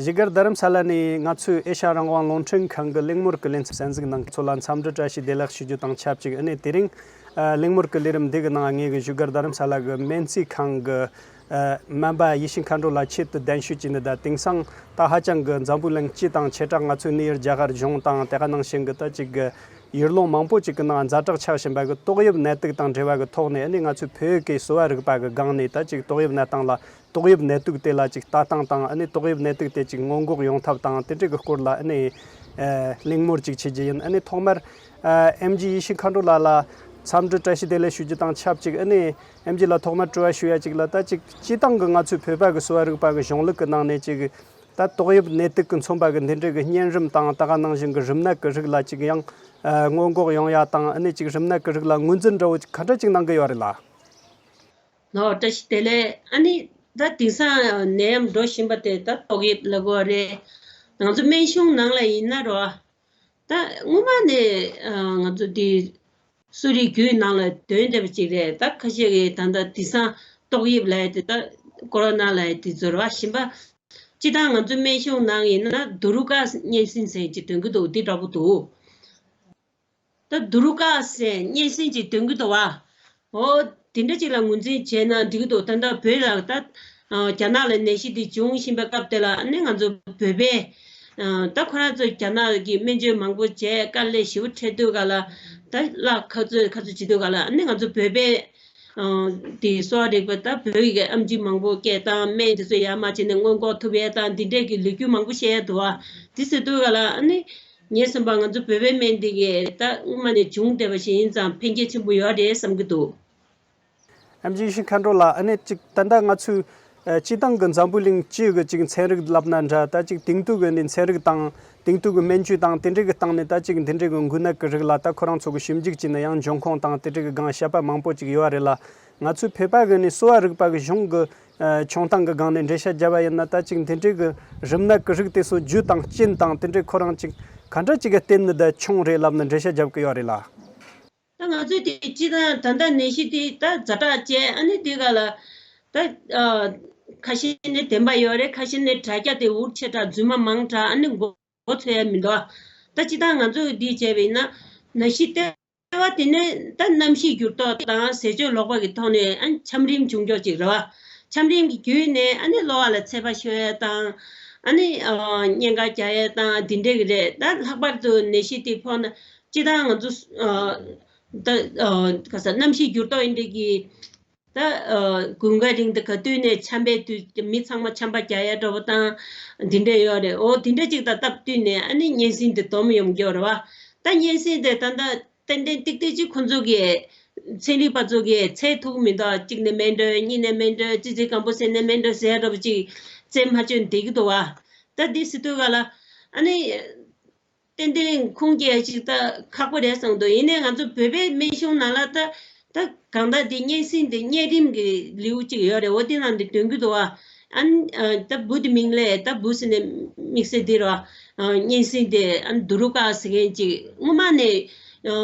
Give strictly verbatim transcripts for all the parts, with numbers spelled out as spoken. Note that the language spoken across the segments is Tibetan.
བཞུགས་སྒར་རྡ་རམ་ས་ལ་ནས་ང་ཚོའི་ཨེ་ཤ་རང་དབང་རླུང་འཕྲིན་ཁང་གི་གླེང་མོལ་གྱི་ལེ་ཚན་གསན་གཟིགས་གནང་མཁན་ཚོ་ལ་འཚམས་འདྲི་བཀྲ་ཤིས་བདེ་ལེགས་ཞུ་རྒྱུ་དང་ཆབས་ཅིག་ཨ་ནི་དེ་རིང་ཨ་གླེང་མོལ་གྱི་ལས་རིམ་འདི་གི་ནང་ངེད་ཀྱི་བཞུགས་སྒར་རྡ་རམ་ས་ལ་གི་སྨན་རྩིས་ཁང་གི་ཨ་སྨན་པ་ཡེ་ཤེས་མཁའ་འགྲོ་ལགས་ཆེད་དུ་གདན་ཞུ་བྱས་ནས། ད་དེང་སང་ད་ཧ་ཅང་གི་འཛམ་བུ་གླིང་སྤྱི་དང་བྱེ་བྲག་ང་ཚོའི་ནིའུ་ཡོག་རྒྱ་གར་གཞུང་དང་དེ་ག་ནང་བཞིན་གྱི་ད་ཅིག་གི་ཡུལ་ལུང་མང་པོ་ཅིག་གི་ནང་ཛ་དྲག་ཆགས་བཞིན་པ་གི་ཏོག་དབྱིབས་ནད་དུག་དང་འབྲེལ་བ་གི་ཐོག་ནས། ཨ་ནི་ང་ཚོའི་བོད་ཀྱི་གསོ་བ་རིག་པ་གི་སྒང་ནས་ད་ཅིག་ཏོག་དབྱིབས་ནད་དང་ལ། ཏོག་དབྱིབས་ནད་དུག་དེ་ལ་ཅིག་ལྟ་སྟངས་དང་། ཨ་ནི་ཏོག་དབྱིབས་ནད་དུག་དེ་ཅིག་སྔོན་འགོག་ཡོང་ཐབས་དང་དེ་འདྲ་གི་སྐོར་ལ་ཨ་ནི་ཨ་གླེང་མོལ་ཅིག་བྱེད་རྒྱུ་ཡིན། ཨ་ནི་ཐོག་མར་ཨ་ཨེམ་ཆི་ཡེ་ཤེས་མཁའ་འགྲོ་ལགས་ལ་འཚམས་འདྲི་བཀྲ་ཤིས་བདེ་ལེགས་ཞུ་རྒྱུ་དང་ཆབས་ཅིག་ཨ་ནི་ཨེམ་ཆི་ལ་ཐོག་མར་དྲི་བ་ཞུ་ཡ་ཅིག་ལ། ད་ཅིག་སྤྱིར་བཏང་གི་ང་ཚོའི་བོད་པ་གི་གསོ་བ་རིག་པ་གི་གཞུང་ལུགས་གི་ནང་ནས་ཅིག་ད་ཏོག་དབྱིབས་ནད་དུག་གི་མཚོན་པ་གི་འདི་འདྲ་གི་གཉན་རིམས་དང་ད་ག་ནང་བཞིན་གི་རིམས་ནད་གི་རིགས་ལ་ཅིག་ཡང་ཨ་སྔོན་འགོག་ཡོང་ཡ་དང་། ཨ་ནི་ཅིག་རིམས་ནད་གི་རིགས་ལ་ངོས་འཛིན་འདྲ་བོ་ག་འདྲ་ཅིག་གནང་གི་ཡོད་རེད་ལ། ལོ། བཀྲ་ཤིས་བདེ་ལེགས། ཨ་ནི་ད་དེང་སང་ནད་ཡམས་འགྲོ་བཞིན་པ་དེ་ད་ཏོག་དབྱིབས་ལབ་དགོས་རེད། ང་ཚོ་སྨན་གཞུང་ནང་ལ་ཡིན་ན་རོ། ད་སྔོན་མ་ནས་ཨ་ང་ཚོ་འདི་གསོ་རིག་བརྒྱུད་ནང་ལ་ཐོན་བསྡད་པ་ཅིག་རེད། ད་ཁ་ཤས་ཀྱིས་ད་ལྟ་དེང་སང་ཏོག་དབྱིབས་ལབ་ཡ་དེ། ད་ཀོ་རོ་ན་ལབ་ཡ་དེ་ཚོ་རེད་བ། གཞན་པ་སྤྱིར་བཏང་ང་ཚོ་སྨན་གཞུང་ནང་ཡིན་ན་དུ་རུ་ཀ་གཉན་སྲིན་ཟེར་ཅིག་ཐོན་གྱི་འདུག་འདི་འདྲ་པོ་འདུག་ད་དུ་རུ་ཀ་ཟེར་གཉན་སྲིན་ཅིག་ཐོན་གྱི་འདུག་བ། འོ། དེ་འདྲ་ཅིག་ལ་ངོས་འཛིན་བྱས་ན་འགྲིག་གི་འདུག་ད་ལྟ་བོད་ལ་ད་ཨ་རྒྱ་ནག་ལ་ནད་གཞི་འདི་འབྱུང་བཞིན་པའི་སྐབས་དེ་ལ། ཨ་ནི་ང་ཚོ་བོད་པས་ཨ་ད་ཁོ་རང་ཚོ་རྒྱ་ནག་གི་སྨན་བཅོས་མང་པོ་བྱས། དཀའ་ལས་ཞེ་པོ་འཕྲད་དུས་ག་ལ། ད་གླ་ཁ་ཚོད་ཁ་ཚོད་བྱེད་དུས་ག་ལ། ཨ་ནི་ང་ཚོ་བོད་པས་ཨ་དེ་གསོ་བ་རིག་པ། ད་བོད་ཀྱི་ཨེམ་ཆི་མང་པོ་སྐད་བཏང་། སྨན་དེ་ཚོ་ཡར་མར་བྱས་ནས་སྔོན་འགོག་ཐུབ་ཡས་དང་དེ་འདྲས་ཀྱི་ལོ་རྒྱུས་མང་པོ་བཤད་ཡས་འདུག་བ། དེ་ཟེར་དུས་ག་ལ། ཨ་ནི་ངས་བསམ་པ་ང་ཚོ་བོད་པའི་སྨན་འདི་གིས་ད་སྔོན་མ་ནས་བྱུང་བསྡད་པ་ཞིག་ཡིན་ཙང་ཕན་ཁེ་ཆེན་པོ་ཡོད་རེད་བསམ་གྱི་འདུག་ཨེམ་ཆི་ཡེ་ཤེས་མཁའ་འགྲོ་ལགས། ཨ་ནི་ཅིག་ད་ལྟ་ང་ཚོའི་ཨ་སྤྱིར་བཏང་གི་འཛམ་བུ་གླིང་སྤྱི་གི་ཅིག་ཚན་རིག་ལབ་ན་འདྲ། ད་ཅིག་དེང་དུས་ཀྱི་ནི་ཚན་རིག་དང་དེང་དུས་ཀྱི་སྨན་བཅོས་དང་དེ་འདྲའི་གི་སྟེང་ནས་ད་ཅིག་འདི་འདྲའི་གི་འགོས་ནད་ཀྱི་རིགས་ལ་ད་ཁོ་རང་ཚོ་གི་ཞིབ་འཇུག་བྱས་ནས་ཡང་འབྱུང་ཁུངས་དང་དེ་འདྲའི་གི་སྒང་བཤད་པ་མང་པོ་ཅིག་ཡོད་རེད་ལ། ང་ཚོའི་བོད་པ་གི་ནི་གསོ་བ་རིག་པ་གི་གཞུང་གི་ཨ་བྱུང་སྟངས་ཀྱི་སྒང་ནས་འགྲེལ་བཤད་བརྒྱབ་པ་ཡིན་ན། ད་ཅིག་འདི་འདྲའི་གི་རིམས་ནད་ཀྱི་རིགས་དེ་ཚོ་རྒྱུ་དང་རྐྱེན་དང་དེ་འདྲའི་ཁོ་རང་ཅིག་ག་འདྲ་ཅིག་གི་བརྟེན་ནས་ད་བྱུང་རེད་ལབ་ནས་འགྲེལ་བཤད་བརྒྱབ་ཀྱི་ཡོད་རེད་ལ། ད་ང་ཚོས་དེ་སྤྱིར་བཏང་ད་ལྟ་ནད་གཞི་དེ་ད་ཛ་དྲག་ཅན། ཨ་ནི་དེ་ག་ལ་ད་ཨ་ཁ་ཤས་ནི་བདེན་པ་ཡོད་རེད། ཁ་ཤས་ནི་དྲ་རྒྱ་དེ་འུར་ཆེ་དྲགས། རྫུན་མ་མང་དྲགས། ཨ་ནི་མགོ་མགོ་ཚོས་ཡ་མི་འདུག་ད་སྤྱིར་བཏང་ང་ཚོས་འདི་བྱས་པ་ཡིན་ན། ནད་གཞི་ལྟེ་བ་དེ་ནི་ད་གནམ་གཤིས་འགྱུར་ལྡོག་དང་ཟས་སྤྱོད་ལོག་པ་གི་ཐོག་ནས་ཨ་ཆམ་རིམས་བྱུང་ཆོག་ཅིག་རེད་བ། ཆམ་རིམས་ཀྱི་བརྒྱུད་ནས་ཨ་ནི་གློ་བ་ལ་ཚད་པ་ཤོར་ཡ་དང་། ཨ་ནི་ཨ་གཉན་ཁ་རྒྱག་ཡ་དང་དེ་འདྲས་ཀྱི་རེད། ད་ལྷག་པར་དུ་ནད་གཞི་དེ་ཕོག་ན། སྤྱིར་བཏང་ང་ཚོ་ཨ་ད་ཨ་ག་ས་གནམ་གཤིས་འགྱུར་ལྡོག་ཡིན་དུས་ཀྱི་ད་ཨ་དགུན་ཁ་རིང་དུ་ག་དུས་ནས་ཆམ་པའི་དུས། མི་ཚང་མ་ཆམ་པ་རྒྱག་ཡ་འདྲ་པོ་དང་དེ་འདྲས་ཡོད་རེད། འོ་དེ་འདྲས་ཅིག་དང་སྟབས་བསྟུན་ནས་ཨ་ནི་གཉན་སྲིན་དེ་སྡོམ་ཡོང་གི་ཡོད་རེད་བ། ད་གཉན་སྲིན་དེ་ད་ལྟ་ཏན་ཏན་ཏིག་ཏིག་ཅིག་ཁོང་ཚོ་གིས་ཚན་རིག་པ་ཚོ་གིས་འཚོལ་ཐུབ་མི་འདུག་གཅིག་ནས་མེད་འགྲོ། གཉིས་ནས་མེད་འགྲོ། ཙི་ཙི་སྐམ་པོ་ཟེར་ནས་མེད་འགྲོ་ཟེར་འདྲ་པོ་ཅིག་རྩད་མ་ཆོད་བསྡད་ཀྱི་འདུག་བ། ད་འདི་ཟེར་དུས་ག་ལ་ཨ་ནི་ཏན་ཏན་ཁུངས་སྐྱེལ་ཅིག་ད་ཁག་པོ་རེད་བསམ་འདུག་ཡིན་ནའི་ང་ཚོ་བོད་པའི་སྨན་གཞུང་ནང་ལ་ད་ད་གང་ལྟར་འདི་གཉན་སྲིན་འདི་གཉན་རིམས་ཀྱི་ལེའུ་གཅིག་ཡོད་རེད། འོ་དེ་ནང་འདི་འདོན་གྱི་འདུག་བ། ཨ་ནི་ཨ་ད་འབུ་དེ་མིང་ལས་ད་འབུ་ཟེར་ནས་དམིགས་བསལ་འདི་ར། ཨ་གཉན་སྲིན་དེ་ཨ་ནི་དུ་རུ་ཀ་ཟེར་མཁན་ཅིག་སྔོན་མ་ནས་ཨ་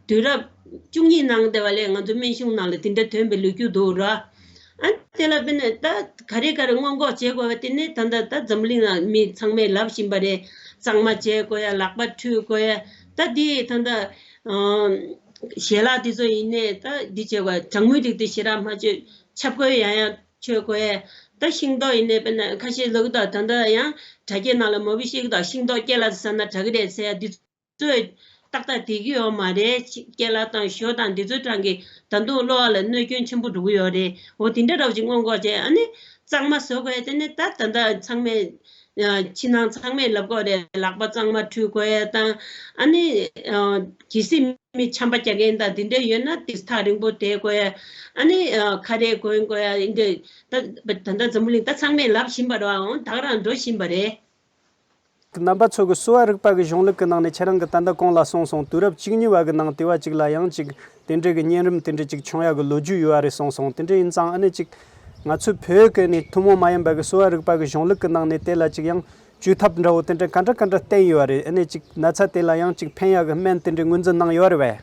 དུས་རབས་བཅུ་གཉིས་ནང་དེ་བ་ལས་ང་ཚོ་སྨན་གཞུང་ནང་ལ་དེ་འདྲ་ཐོན་པའི་ལོ་རྒྱུས་འདུག་ར། ཨ་ནི་དེ་ལ་དཔེར་ན་ད་ག་རེ་ག་རེ་སྔོན་འགོག་བྱེད་དགོས་པ་དེ་ནི་ད་ལྟ་ད་འཛམ་གླིང་ནང་མི་ཚང་མས་ལབ་བཞིན་པ་རེད། གཙང་མ་བྱེད་དགོས་ཡ། ལག་པ་འཁྲུ་དགོས་ཡ། ད་དེ་ད་ལྟ་ཨ་ཞལ་ལག་དེ་ཚོ་ཡིན་ནའི་ད་འདི་བྱེད་དགོས། གྲང་མོ་དེ་དེ་ཞེ་དྲག་མ་བྱེད། ཆབ་གོས་ཡང་ཡང་མཆོད་དགོས་ཡ། ད་ཤིང་ཏོག་ཡིན་ནའི་དཔེར་ན་ཁ་ཤས་ལབ་ཀྱི་འདུག་ད་ལྟ་ཡང་དྲ་རྒྱའི་ནང་ལ་མང་པོ་བཤད་ཀྱི་འདུག་ཤིང་ཏོག་སྐེ་ལ་ཟ་ན་དྲག་གི་རེད་ཟེར་ཡ་འདི་ཚོས་ཏག་ཏག་བསྡད་ཀྱི་ཡོད་མ་རེད། སྐེ་ལ་དང་ཞོ་དང་འདི་ཚོའི་གྲས་ཀྱིས་ད་དུང་གློ་བ་ལ་གནོད་སྐྱོན་ཆེན་པོ་འགྲོ་གི་ཡོད་རེད། འོ་དེ་འདྲ་འདྲ་པོ་ཅིག་སྔོན་འགོག་བྱས། ཨ་ནི་གཙང་མ་བཟོ་དགོས་ཡ་དེ་ནི་ད་ད་ལྟ་ཚང་མས་ཕྱི་ནང་ཚང་མས་ལབ་དགོས་རེད། ལག་པ་གཙང་མ་འཁྲུ་དགོས་ཡ་དང་། ཨ་ནི་གལ་སྲིད་མི་ཆམ་པ་རྒྱག་མཁན་དང་དེ་འདྲ་ཡོད་ན་དེ་ཐག་རིང་པོ་བསྡད་དགོས་ཡ། ཨ་ནི་ཁ་རས་གོན་དགོས་ཡ། འདི་ད་ད་ལྟ་འཛམ་བུ་གླིང་ད་ཚང་མས་ལབ་བཞིན་པ་རེད། འོང་ད་ག་རང་འགྲོ་བཞིན་པ་རེད། རྣམ་པ་ཚོ་གི་གསོ་བ་རིག་པ་གི་གཞུང་ལུགས་ཀྱི་ནང་ནས་ཁྱེད་རང་གིས་ད་ལྟ་གོང་ལ་གསུངས་སོང་། དུས་རབས་བཅུ་གཉིས་པ་གི་ནང་དེ་བ་ཅིག་ལ་ཡང་ཅིག་དེ་འདྲའི་གི་གཉན་རིམས་དེ་འདྲ་ཅིག་བྱུང་ཡ་གི་ལོ་རྒྱུས་ཡོད་རེད་གསུངས་སོང་། དེ་འདྲ་ཡིན་ཙང་ཨ་ནི་ཅིག་ང་ཚོའི་བོད་ཀྱི་ནི་ཐུན་མོང་མ་ཡིན་པ་གི་གསོ་བ་རིག་པ་གི་གཞུང་ལུགས་ཀྱི་ནང་ནས་དེ་ལ་ཅིག་ཡང་བཅོས་ཐབས་འདྲ་བོ་དེ་འདྲ་ག་འདྲ་ག་འདྲ་བསྟེན་ཡོད་རེད། ཨ་ནི་ཅིག་ན་ཚ་དེ་ལ་ཡང་ཅིག་ཕན་ཡ་གི་སྨན་དེ་འདྲ་ངོས་འཛིན་གནང་ཡོད་རེད་བས།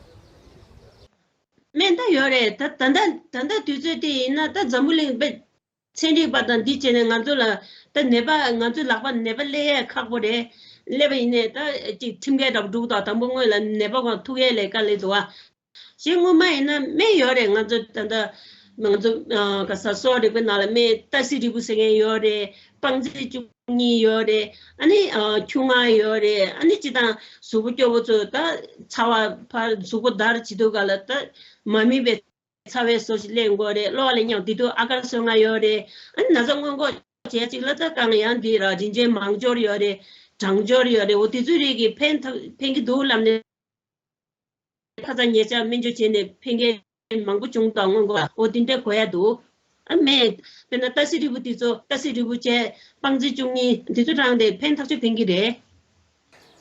སྨན་ད་ཡོད་རེད། ད་ད་ལྟ་ད་ལྟ་དུས་ཚོད་དེ་ཡིན་ན་ད་འཛམ་བུ་གླིང་དཔེ་ ཚན་རིག་པ་དང་འདི་བྱས་ནས་ང་ཚོ་ལ་ད་ནད་པ་ང་ཚོའི་ལག་པ་ནད་པ་སླེབས་ཡས་ཁག་པོ་རེད། སླེབས་པ་ཡིན་ནའི་ད་ཅིག་ཁྲིམས་འགལ་འདྲ་པོ་འགྲོ་གི་འདུག་དང་པོ་སྔོན་ལ་ནད་པ་གང་ཐུག་ཡས་ལས་ཀ་ལས་འདུག་བ། གཞན་སྔོན་མ་ཡིན་ན་སྨན་ཡོད་རེད། ང་ཚོ་ད་ལྟ་ང་ཚོ་ཨ་ག་ས་གསོ་བ་རིག་པའི་ནང་ལ་སྨན་ཏ་སི་རིལ་བུ་ཟེར་མཁན་ཡོད་རེད། སྤང་རྩི་བཅུ་གཉིས་ཡོད་རེད། ཨ་ནི་ཨ་ཁྱུང་ང་ཡོད་རེད། ཨ་ནི་སྤྱིར་བཏང་གཟུགས་པོ་སྐྱོ་པོ་ཚོ་ད་ཚ་བ་ཕར་གཟུགས་པོ་འདར་བྱེད་དུས་ག་ལ་ད་མ་སྨིན་པའི་ཚ་བའི་བཟོ་ཞིག་ལེན་དགོས་རེད། གློ་བ་ལ་སྙོམས་དེ་དུས་ཨ་གར་སོལ་ང་ཡོད་རེད། ཨ་ནི་ན་ཚ་སྔོན་འགོག་བྱས་ཅིག་ལ་ད་གང་ཡང་འདི་ར་རིན་ཆེན་མང་སྦྱོར་ཡོད་རེད། གྲང་སྦྱོར་ཡོད་རེད། འོ་དེ་ཚོའི་རིགས་ཀྱིས་ཕན་ཐོགས་ཕན་གྱི་འདུག་ལབ་ནས། ཁ་ཚ་ཉེ་ཆར་སྨན་བཅོས་བྱས་ནས་ཕན་ཁེ་མང་པོ་བྱུང་དང་སྔོན་འགོག་འོ་དེ་འདྲ་དགོས་ཡ་འདུག་ཨ་མེད། དཔེར་ན་ཏ་སི་རིལ་བུ་དེ་ཚོ་ཏ་སི་རིལ་བུ་བཅས་སྤང་རྩི་བཅུ་གཉིས་འདི་ཚོ་རང་དེ་ཕན་ཐག་ཆོད་ཕན་གྱི་རེད།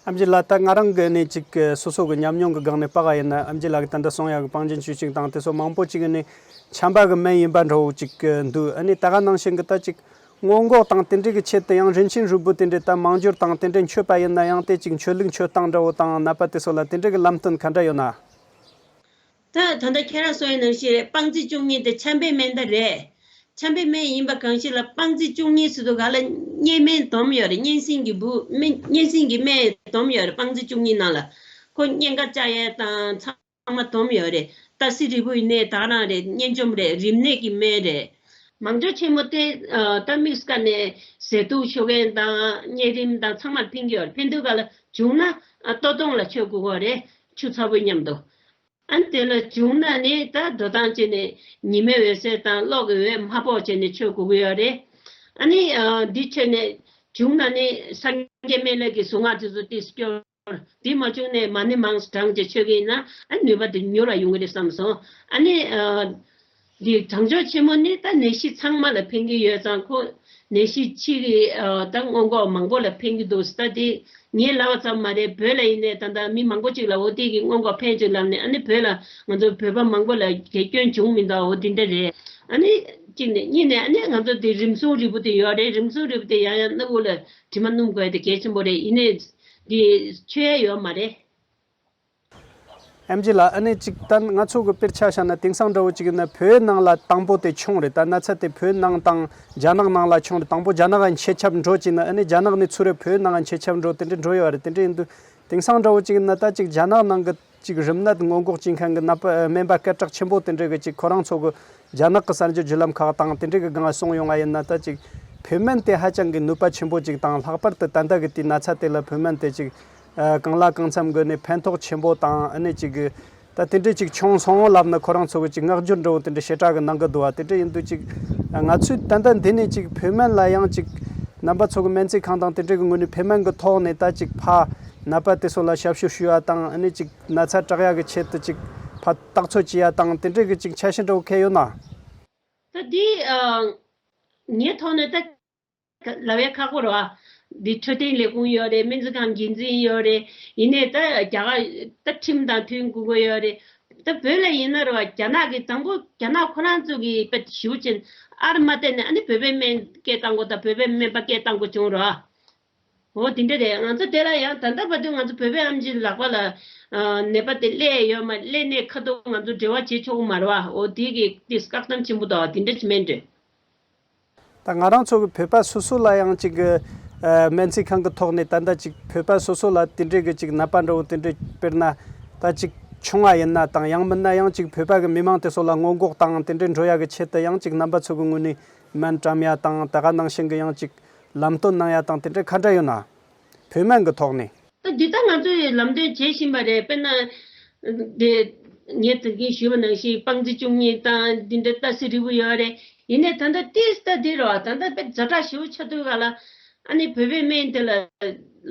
ཨེམ་ཆི་ལགས། ད་ང་རང་གི་ནས་ཅིག་སོ་སོ་གི་ཉམས་མྱོང་གི་སྒང་ནས་པ་ག་ཡིན་ན་ཨེམ་ཆི་ལགས་ཀྱི་ད་ལྟ་གསུང་ཡག་གི་སྤང་རྒྱན་ཆུ་ཅིག་དང་དེ་ཚོ་མང་པོ་ཅིག་ནས་ཆམ་པ་གི་སྨན་ཡིན་པ་འདྲ་བོ་ཅིག་འདུག་ཨ་ནི་ད་ག་ནང་བཞིན་གི་ད་ཅིག་སྔོན་འགོག་དང་དེ་འདྲའི་གི་ཆེད་དུ་ཡང་རིན་ཆེན་རིལ་བུ་དེ་འདྲའི་ད་མང་སྦྱོར་དང་དེ་འདྲའི་མཆོད་པ་ཡིན་ན་ཡང་དེ་ཅིག་མཆོད་ལུགས་མཆོད་སྟངས་འདྲ་བོ་དང་ནད་པ་དེ་ཚོ་ལ་དེ་འདྲའི་གི་ལམ་སྟོན་ག་འདྲ་ཡོད་ན། ད་ད་ལྟ་ཁྱེད་རང་གསུངས་ཡ་ནང་བཞིན་རེད། སྤང་རྩི་བཅུ་གཉིས་དེ་ཆམ་པའི་སྨན་ད་རེད། ཆམ་པའི་སྨན་ཡིན་པ་གང་ཞིག་ལ་སྤང་རྩི་བཅུ་གཉིས་ཟེར་དུས་ག་ལ་གཉན་སྨན་སྡོམ་ཡོད་རེད། གཉན་སྲིན་གྱི་འབུ་སྨན་གཉན་སྲིན་གྱི་སྨན་སྡོམ་ཡོད་རེད། སྤང་རྩི་བཅུ་གཉིས་ནང་ལ་ཁོ་གཉན་ཁ་བཅག་ཡས་དང་ཚང་མ་སྡོམ་ཡོད་རེད། ཏ་སི་རིལ་བུ་ཡིན་ནའི་ད་ག་རང་རེད། གཉན་འཇོམས་རེད། རིམས་ནད་ཀྱི་སྨན་རེད། མང་སྦྱོར་ཆེན་མོ་དེ་ཨ་ད་དམིགས་བཀར་ནས་ཟས་དུག་ཤོར་མཁན་དང་གཉན་རིམས་དང་ཚང་མར་ཕན་གྱི་ཡོད་རེད། ཕན་དུས་ག་ལ་བྱུང་ན་ཨ་ལྟོ་སྟོང་ལ་མཆོད་དགོས་ཀྱི་རེད། ཆུ་ཚ་པོའི་མཉམ་དུ། ཨ་ནི་དེ་ལ་བྱུང་ན་ནི་ད་འགྲོ་སྟངས་བྱས་ནས་ཉི་མའི་འོད་ཟེར་དང་གློག་གི་འོད་མ་ཕོག་བྱས་ནས་མཆོད་དགོས་ཀྱི་ཡོད་རེད། ཨ་ནི་ཨ་འདི་མཆོད་ནས་བྱུང་ན་ནི་སངས་རྒྱས་སྨན་བླ་གི་གཟུངས་སྔགས་དེ་ཚོ་ཏིས་སྐྱོར། དེ་མ་བྱུང་ནས་མ་ཎི་མང་ཙམ་བགྲངས་བྱས་མཆོད་ཀྱི་ཡིན་ན་ཨ་ནུས་པ་དེ་མྱུར་བ་ཡོང་གི་རེད་བསམ་སོང་། ཨ་ནི་ཨ་འདི་གྲང་སྦྱོར་ཆེན་མོ་ནི་ད་ནད་གཞི་ཚང་མ་ལ་ཕན་གྱི་ཡོད་ཙང་ཁོ། ནད་གཞི་ཕྱི་གི་ཨ་ད་སྔོན་འགོག་མང་པོ་ལ་ཕན་གྱི་འདུག་ད་དེ་ངས་ལབ་པ་ཙམ་མ་རེད། བོད་ལ་ཡིན་ནའི་ད་ལྟ་མི་མང་པོ་ཅིག་ལ་འོ་དེ་གི་སྔོན་འགོག་ཕན་ཅིག་ལབ་ནས་ཨ་ནི་བོད་ལ་ང་ཚོ་བོད་པ་མང་པོ་ལ་དགེ་སྐྱོན་བྱུང་མི་འདུག་འོ་དེ་འདྲ་རེད། ཨ་ནི་གཅིག་ནས་གཉིས་ནས་ཨ་ནི་ང་ཚོ་དེ་རིམས་སྲུང་རིལ་བུ་དེ་ཡོད་རེད། རིམས་སྲུང་རིལ་བུ་དེ་ཡང་ཡང་སྣ་བུག་ལ་དྲི་མ་སྣོམ་དགོས་དེ་གལ་ཆེན་པོ་རེད། ཡིན་ནའི་དེ་མཆོད་ཡ་ཡོད་མ་རེད། ཨེམ་ཆི་ལགས། ཨ་ནི་ཅིག་ད་ང་ཚོ་གི་དཔེར་ཆ་བཞག་ན་དེང་སང་འདྲ་བོ་ཅིག་ཡིན་ན་བོད་ནང་ལ་དང་པོ་དེ་ཆུང་རེད། ད་ན་ཚ་དེ་བོད་ནང་དང་རྒྱ་ནག་ནང་ལ་ཆུང་རེད། དང་པོ་རྒྱ་ནག་ག་མཆེད་ཁྱབ་འགྲོ་ཅིག་ན་ཨ་ནི་རྒྱ་ནག་ནས་ཚུར་རེ་བོད་ནང་ག་མཆེད་ཁྱབ་འགྲོ་དེ་འདྲ་འགྲོ་ཡོད་རེད། དེ་འདྲ་ཡིན་དུས་དེང་སང་འདྲ་བོ་ཅིག་ཡིན་ན་ད་ཅིག་རྒྱ་ནག་ནང་གི་ཅིག་རིམས་ནད་སྔོན་འགོག་བྱེད་མཁན་གི་ནད་པ་སྨན་པ་སྐད་གྲགས་ཆེན་པོ་དེ་འདྲ་གི་ཅིག་ཁོ་རང་ཚོ་གི་རྒྱ་ནག་གི་གསར་འགྱུར་བརྒྱུད་ལམ་ཁག་དང་དེ་འདྲ་གི་སྒང་ལ་གསུངས་ཡོང་བ་ཡིན་ན་ད་ཅིག་བོད་སྨན་དེ་ཧ་ཅང་གི་ནུས་པ་ཆེན་པོ་ཅིག་དང་ལྷག་པར་དུ་ད་ལྟ་གི་དེའི་ན་ཚ་དེ་ལ་བོད་སྨན་དེ་ཅིག་ཨ་གང་ལ་གང་འཚམ་གི་ནས་ཕན་ཐོགས་ཆེན་པོ་དང་ཨ་ནི་ཅིག་གི་ད་དེ་འདྲས་ཅིག་བྱུང་སོང་ལབ་ན་ཁོ་རང་ཚོ་གི་ཅིག་བསྔགས་བརྗོད་འདྲ་བོ་དེ་འདྲས་ཞེ་དྲག་གི་གནང་གི་འདུག་བ། དེ་འདྲས་ཡིན་དུས་ཅིག་ང་ཚོས་ད་ལྟ་འདི་ནས་ཅིག་བོད་སྨན་ལ་ཡང་ཅིག་རྣམ་པ་ཚོ་གི་སྨན་རྩིས་ཁང་དང་དེ་འདྲས་གི་ངོས་ནས་བོད་སྨན་གི་ཐོག་ནས་ད་ཅིག་ཕ་ནད་པ་དེ་ཚོ་ལ་ཞབས་ཞུ་ཞུ་བ་དང་ཨ་ནི་ཅིག་ན་ཚ་དྲག་ཡག་གི་ཆེད་དུ་ཅིག་ཕ་བརྟག་ཚོད་བྱེད་ཡ་དང་དེ་འདྲས་གི་ཅིག་འཆར་གཞི་འདྲ་བོ་གལ་ཡོད་ན། ད་འདི་ཨ་ངའི་ཐོག་ནས་ད། ལབ་ཡ་ཁག་པོ་རེད་བ། འདི་འཕྲོད་བསྟེན་ལས་ཁུངས་ཡོད་རེད། སྨན་རྩིས་ཁང་འགན་འཛིན་ཡོད་རེད། ཡིན་ནའི་ད་རྒྱ་གར་ད་ཁྲིམས་དང་མཐུན་དགོས་ཀྱི་ཡོད་རེད། ད་བོད་ལ་ཡིན་ན་རེད་བ། རྒྱ་ནག་གི་དང་པོ་རྒྱ་ནག་ཁོ་རང་ཚོ་གི་དཔེ་ཞེ་པོ་ཅིག་ཨར་མ་བསྟན་ནས་ཨ་ནི་བོད་པའི་སྨན་སྐད་བཏང་དགོས་དང་བོད་པའི་སྨན་པ་སྐད་བཏང་དགོས་བྱུང་རེད་བ། འོ་དེ་འདྲ་རེད། ང་ཚོ་དེ་ལ་ཡང་ད་ལྟ་བར་དུ་ང་ཚོ་བོད་པའི་ཨེམ་ཆི་ལག་པ་ལ་ཨ་ནད་པ་དེ་སླེབས་ཡོད་མ་སླེབས་ནས་ཁ་ཐུག་ང་ཚོ་འབྲེལ་བ་བྱེད་ཆོག་གི་མ་རེད་བ། འོ་དེ་གི་དེ་བཀག་དམ་ཆེན་པོ་དང་དེ་འདྲ་ཅིག་མེད་འགྲོ། ད་ང་རང་ཚོ་གི་བོད་པ་སོ་སོ་ལ་ཡང་ཅིག་གི་ཨ་སྨན་རྩིས་ཁང་གི་ཐོག་ནས་ད་ལྟ་ཅིག་བོད་པ་སོ་སོ་ལ་དེ་འདྲའི་གི་ཅིག་ནད་པ་འདྲ་བོ་དེ་འདྲའི་དཔེར་ན་ད་ཅིག་བྱུང་བ་ཡིན་ན་དང་ཡང་མིན་ན་ཡང་ཅིག་བོད་པ་གི་མི་མང་དེ་ཚོ་ལ་སྔོན་འགོག་དང་དེ་འདྲའི་འགྲོ་ཡ་གི་ཆེད་དུ་ཡང་ཅིག་རྣམ་པ་ཚོ་གི་ངོས་ནས་སྨན་བཀྲམ་ཡ་དང་ད་ག་ནང་བཞིན་གི་ཡང་ཅིག་ལམ་སྟོན་གནང་ཡ་དང་དེ་འདྲའི་ག་འདྲ་ཡོད་ན། བོད་སྨན་གི་ཐོག་ནས། ད་འདི་ལྟར་ང་ཚོས་ལམ་སྟོན་བྱེད་བཞིན་པ་རེད། དཔེར་ན། དེ། ངས་ད་གིན་ཞུས་པ་ནང་བཞིན་སྤང་རྩི་བཅུ་གཉིས་དང་འདི་འདྲ་ཏ་སི་རིལ་བུ་ཡོད་རེད། ཡིན་ནའི་ད་ལྟ་ཏིས་ད་འདི་རེད་བ། ད་ལྟ་དཔེ་ཛ་དྲག་ཞེ་པོ་ཆགས་དུས་ག་ལ། ཨ་ནི་བོད་པའི་སྨན་དེ་ལ་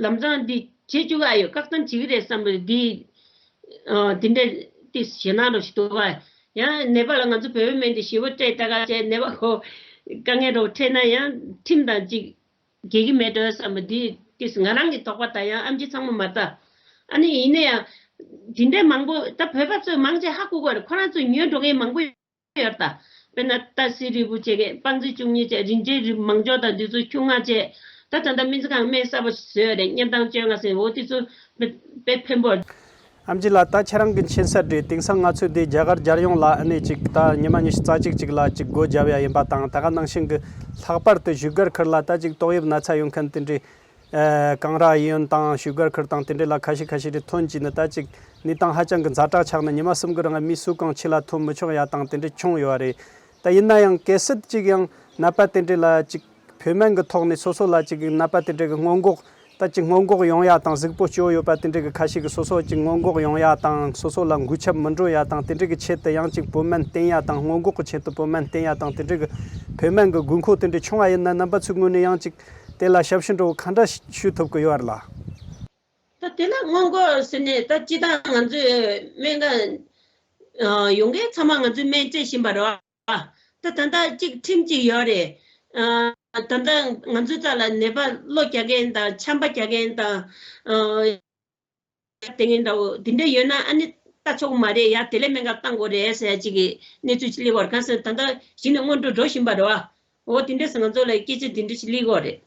ལམ་སང་འདི་བྱེད་བཅུག་ག་ཡོད། བཀག་དམ་བྱེད་ཀྱི་རེད་བསམ་པ་འདི། ཨ་འདི་འདྲ་ཏིས་ཞེད་སྣང་རོ་ཞིག་འདུག་ག་ཡང་ནད་པ་ལ་ང་ཚོ་བོད་པའི་སྨན་འདི་ཞེ་པོ་སྤྲད་ལྟ་ག་བྱས་ནད་པ་ཁོ་དཀའ་ངལ་རོ་འཕྲད་ན་ཡང་ཁྲིམས་དང་གཅིག་འགལ་གྱི་མེད་འགྲོ་བསམ་པ་འདི་ཏིས་ང་རང་གི་དོགས་པ་དང་ཡང་ཨེམ་ཆི་ཚང་མ་མ་ལྟ། ཨ་ནི་ཡིན་ན་ཡང་། དེ་འདྲའི་མང་པོ་ད་བོད་པ་ཚོས་མང་ཆེ་ཧ་གོ་གི་རེད། ཁོ་རང་ཚོས་ཉོས་འགྲོ་མཁན་མང་པོ་ཡོད་རེད་ད། དཔེར་ན་ཏ་སི་རིལ་བུ་བྱས་མཁན་སྤང་རྩི་བཅུ་གཉིས་བྱས་རིན་ཆེན་རིལ་མང་སྦྱོར་དང་འདི་ཚོ་ཁྱུང་ང་བྱས། ད་ད་ལྟ་སྨན་རྩིས་ཁང་སྨན་གསར་པ་བཟོས་རེད། གཉན་ཐང་བཅོ་ལྔ་ཟེར་འོ་དེ་ཚོ་དཔེ་དཔེ་ཕན་པོ། ཨམ་ཆི་ལགས། ད་ཁྱེད་རང་གི་མཁྱེན་གསལ་རེད། དེང་སང་ང་ཚོས་འདི་རྒྱ་གར་རྒྱལ་ཡོངས་ལ་ཨ་ནི་ཅིག་ད་ཉི་མ་ཉི་ཤུ་རྩ་གཅིག་ཅིག་ལ་ཅིག་སྒོ་བརྒྱབ་ཡ་ཡིན་པ་དང་། ད་ག་ནང་བཞིན་གི་ལྷག་པར་དུ་བཞུགས་སྒར་ཁུལ་ལ་ད་ཅིག་ཏོག་དབྱིབས་ན་ཚ་ཡོད་མཁན་དེ་འདྲའི་ཨ་ཀང་ར་གཡས་གཡོན་དང་བཞུགས་སྒར་ཁུལ་དང་དེ་འདྲའི་ལ་ཁ་ཤས་ཁ་ཤས་རེ་ཐོན་གྱིས་ནི། ད་ཅིག་གནས་སྟངས་ཧ་ཅང་གི་ཛ་དྲག་ཆགས་ནས་ཉི་མ་གསུམ་གི་རིང་མི་སུ་གང་ཕྱི་ལ་ཐོན་མི་ཆོག་ཡ་དང་དེ་འདྲའི་བྱུང་ཡོད་རེད། ད་ཡིན་ན་ཡང་གལ་སྲིད་ཅིག་ཡང་ནད་པ་དེ་འདྲའི་ལ་ཅིག་བོད་སྨན་གྱི་ཐོག་ནས་སོ་སོ་ལ་ཅིག་ནད་པ་དེ་འདྲ་གི་སྔོན་འགོག་ད་ཅིག་སྔོན་འགོག་ཡོང་ཡ་དང་། གཟུགས་པོ་སྐྱོ་ཡོད་པ་དེ་འདྲ་གི་ཁ་ཤས་ཀྱི་སོ་སོ་ཅིག་སྔོན་འགོག་ཡོང་ཡ་དང་། སོ་སོ་ལ་འགོས་ཁྱབ་མི་འགྲོ་ཡ་དང་། དེ་འདྲ་གི་ཆེད་དུ་ཡང་ཅིག་བོད་སྨན་བསྟེན་ཡ་དང་། སྔོན་འགོག་གི་ཆེད་དུ་བོད་སྨན་བསྟེན་ཡ་དང་། དེ་འདྲ་གི་བོད་སྨན་གྱི་དགོས་མཁོ་དེ་འདྲ་བྱུང་བ་ཡིན་ན། རྣམ་པ་ཚོའི་ངོས་ནས་ཡང་ཅིག་དེ་ལ་ཞབས་ཞུ་འདྲ་བོ་ག་འདྲ་ཞུ་ཐུབ་ཀྱི་ཡོད་རེད་ལ། ད་དེ་ལ་སྔོན་འགོག་ཟེར་ནས་ད་སྤྱིར་བཏང་ང་ཚོས་སྨན་ཁང་ཡོང་མཁན་ཚང་མ་ང་ཚོས་སྨན་བཅོས་བཞིན་པ་རེད་བ། ད་ད་ལྟ་གཅིག་ཁྲིམས་གཅིག་ཡོད་རེད། ཨ། ད་ལྟ་ང་ཚོའི་རྩ་ལ་ནད་པ་གློ་རྒྱག་མཁན་དང་ཆམ་པ་རྒྱག་མཁན་དང་། ཨ། དེ་ངན་འདྲ་བོ་དེ་འདྲ་ཡོད་ན་ཨ་ནི་ལྟ་ཆོག་མ་རེད་ཡ། དེ་ལས་སྨན་ཁང་བཏང་དགོས་རེད་ཟེར་ཡ་གཅིག་གི་གནས་ཚུལ་གཅིག་སླེབས་པ་རེད། གང་ཟེར་ད་ལྟ་གཞི་ནས་སྔོན་འགྲོ་འགྲོ་བཞིན་པ་རེད་བ། འོ་དེ་འདྲ་ཟེར་ང་ཚོ་ལ་སྐད་ཆ་དེ་འདྲ་ཞིག་སླེབས་ཀྱི་ཡོད་རེད།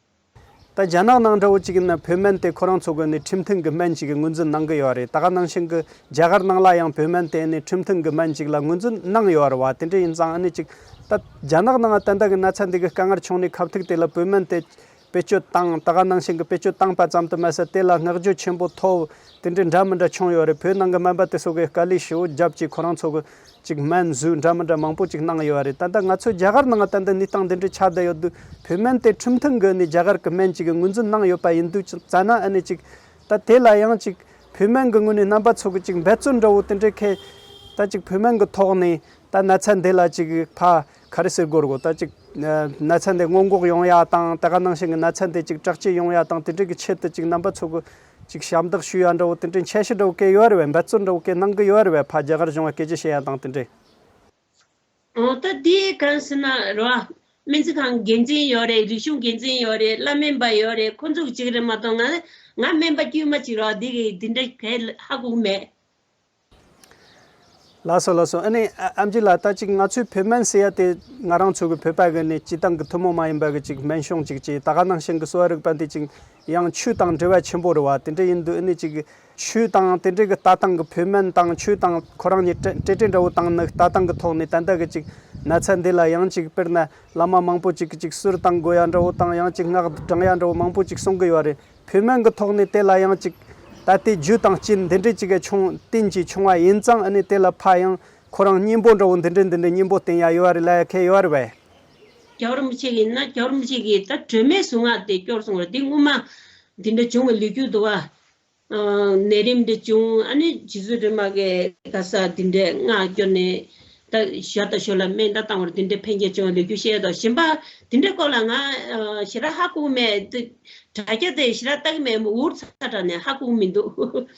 ད་རྒྱ་ནག་ནང་འདྲ་བོ་ཅིག་ཡིན་ན་བོད་སྨན་དེ་ཁོ་རང་ཚོ་གི་ནི་ཁྲིམས་མཐུན་གྱི་སྨན་ཞིག་གི་ངོས་འཛིན་གནང་གི་ཡོད་རེད། ད་ག་ནང་བཞིན་གྱི་རྒྱ་གར་ནང་ལ་ཡང་བོད་སྨན་དེ་ནི་ཁྲིམས་མཐུན་གྱི་སྨན་ཞིག་ལ་ངོས་འཛིན་གནང་ཡོད་རེད་བ། དེ་འདྲ་ཡིན་ཙང་ཨ་ནི་ཅིག་ད་རྒྱ་ནག་ནང་ད་ལྟ་གི་ན་ཚ་འདི་གི་དཀའ་ངལ་བྱུང་ནས་ཁ་ཐུག་དེ་ལ་བོད་སྨན་དེ་བེད་སྤྱོད་བཏང་། ད་ག་ནང་བཞིན་གྱི་བེད་སྤྱོད་བཏང་པ་ཙམ་དུ་མ་ཟད་དེ་ལ་བསྔགས་བརྗོད་ཆེན་པོ་ཐོབ། དེ་འདྲའི་འདྲ་མི་འདྲ་བྱུང་ཡོད་རེད། བོད་ནང་གི་སྨན་པ་དེ་ཚོ་གིས་དཀའ་ལས་ཞེ་པོ་བརྒྱབ་ཀྱིས་ཁོ་རང་ཚོ་གི་ཅིག་སྨན་བཟོས་འདྲ་མི་འདྲ་མང་པོ་ཅིག་གནང་ཡོད་རེད། ད་ལྟ་ང་ཚོ་རྒྱ་གར་ནང་ད་ལྟ་གནས་སྟངས་འདི་འདྲའི་ཆགས་བསྡད་ཡོད་དུས། བོད་སྨན་དེ་ཁྲིམས་མཐུན་གྱི་ནི་རྒྱ་གར་གྱི་སྨན་ཅིག་གི་ངོས་འཛིན་གནང་ཡོད་པ་ཡིན་དུས་ཙ་ན་ཨ་ནི་ཅིག་ད་དེ་ལ་ཡང་ཅིག་བོད་སྨན་གྱི་ངོས་ནས་རྣམ་པ་ཚོ་གི་ཅིག་འབད་བརྩོན་འདྲ་བོ་དེ་འདྲའི་ཁེ། ད་ཅིག་བོད་སྨན་གྱི་ཐོག་ནས་ད་ན་ཚ་འདི་ལ་ཅིག་ཕ་ག་རེ་ཟེར་དགོས་རེད་གོ། ད་ཅིག་ན་ཚ་འདི་སྔོན་འགོག་ཡོང་ཡ་དང་། ད་ག་ནང་བཞིན་གྱི་ན་ཚ་འདི་ཅིག་དྲག་སྐྱེད་ཡོང་ཡ་དང་། དེ་འདྲའི་གི་ཆེད་དུ་ཅིག་རྣམ་པ་ཚོ་གི་ཅིག་ཞབས་འདེགས་ཞུ་ཡ་འདྲ་བོ་དེ་འདྲའི་འཆར་གཞི་འདྲ་བོ་གས་ཡོད་རེད་བས། འབད་བརྩོན་འདྲ་བོ་གས་གནང་གི་ཡོད་རེད་བས། ཕ་རྒྱ་གར་གཞུང་ལ་སྐད་ཆ་བཤད་ཡ་དང་དེ་འདྲའི། འོ་ད་དེ་གང་ཟེར་ན་རོ། སྨན་རྩིས་ཁང་འགན་འཛིན་ཡོད་རེད། རིག་གཞུང་འགན་འཛིན་ཡོད་རེད། བླ་སྨན་པ་ཡོད་རེད། ཁོ་ཚོ་གཅིག་རེད་མ་གཏོགས་ང་ང་སྨན་པ་དཀྱུས་མ་གཅིག་རོ། དེ་གི་དེ་འདྲ་གས་ཧ་གོ་མེད། ལགས་སོ་ལགས་སོ། ཨ་ནི་ཨ་ཨམ་ཆི་ལགས། ད་ཅིག་ང་ཚོའི་བོད་སྨན་ཟེར་ཡ་དེ་ང་རང་ཚོ་གི་བོད་པ་གི་ནི་སྤྱི་བཏང་གི་ཐུན་མོང་མ་ཡིན་པ་གི་ཅིག་སྨན་གཞུང་ཅིག་ཅེས། ད་ག་ནང་བཞིན་གི་གསོ་བ་རིག་པ་འདི་ཅིག་ཡང་ཆོས་དང་འབྲེལ་བ་ཆེན་པོ་རེད་བ། དེ་འདྲ་ཡིན་དུས་ཨ་ནི་ཅིག་ཆོས་དང་དེ་འདྲའི་གི་ལྟ་སྟངས་གི་བོད་སྨན་དང་ཆོས་དང་ཁོ་རང་གཉིས་འབྲེལ་འབྲེལ་འདྲ་བོ་བཏང་ནི་ལྟ་སྟངས་གི་ཐོག་ནས་ད་ལྟ་གི་ཅིག་ན་ཚ་འདི་ལ་ཡང་ཅིག་དཔེར་ན་བླ་མ་མང་པོ་ཅིག་གི་ཅིག་གསུར་བཏང་དགོས་ཡ་འདྲ་བོ་དང་། ཡང་ཅིག་སྔགས་བགྲང་ཡ་འདྲ་བོ་མང་པོ་ཅིག་གསུང་གི་ཡོད་རེད། བོད་སྨན་གྱི་ཐོག་ནས་དེ་ལ་ཡང་ཅིག་ད་ལྟའི་རྒྱུ་དང་རྐྱེན་འདི་འདྲའི་ཅིག་གི་བྱུང་རྐྱེན་གྱིས་བྱུང་བ་ཡིན་ཙང་། ཨ་ནི་དེ་ལ་ཕ་ཡང་ཁོ་རང་གཉེན་པོ་འདྲ་བོ་འདི་འདྲའི་འདི་འདྲའི་གཉེན་པོ་བསྟེན་ཡ་ཡོད་རེད་ལབ་ཡ་གས་ཡོད་རེད་བས། རྒྱལ་བ་རིན་པོ་ཆེ་གིས་ན། རྒྱལ་བ་རིན་པོ་ཆེ་གིས་ད་སྒྲོལ་མའི་གཟུངས་སྔགས་དེ་སྐྱོར་གསུངས་རེད། འདི་སྔོན་མ་འདི་འདྲ་བྱུང་བའི་ལོ་རྒྱུས་འདུག་བ། ཨ། ནད་རིམས་འདི་བྱུང་། ཨ་ནི་རྗེ་བཙུན་སྒྲོལ་མ་གིས་ག་ས་འདི་འདྲའི་སྔགས་སྐྱོར་ནས་ད་ཞོར་དང་ཞོར་ལ་སྨན་བཏང་བར་འདི་འདྲའི་ཕན་ཁྱེར་བྱུང་བའི་ལོ་རྒྱུས་བཤད་དོ། གཞན་པ་འདི་འདྲའི་སྐོར་ལ་ང་ཞེ་དྲག་ཧ་གོ་མེད། དྲ་རྒྱ་དེ་ཞེ་དྲག་ལྟ་གི་མེད། འུར་ཚ་དྲགས་ནས་ཧ་གོ་མི་འདུག།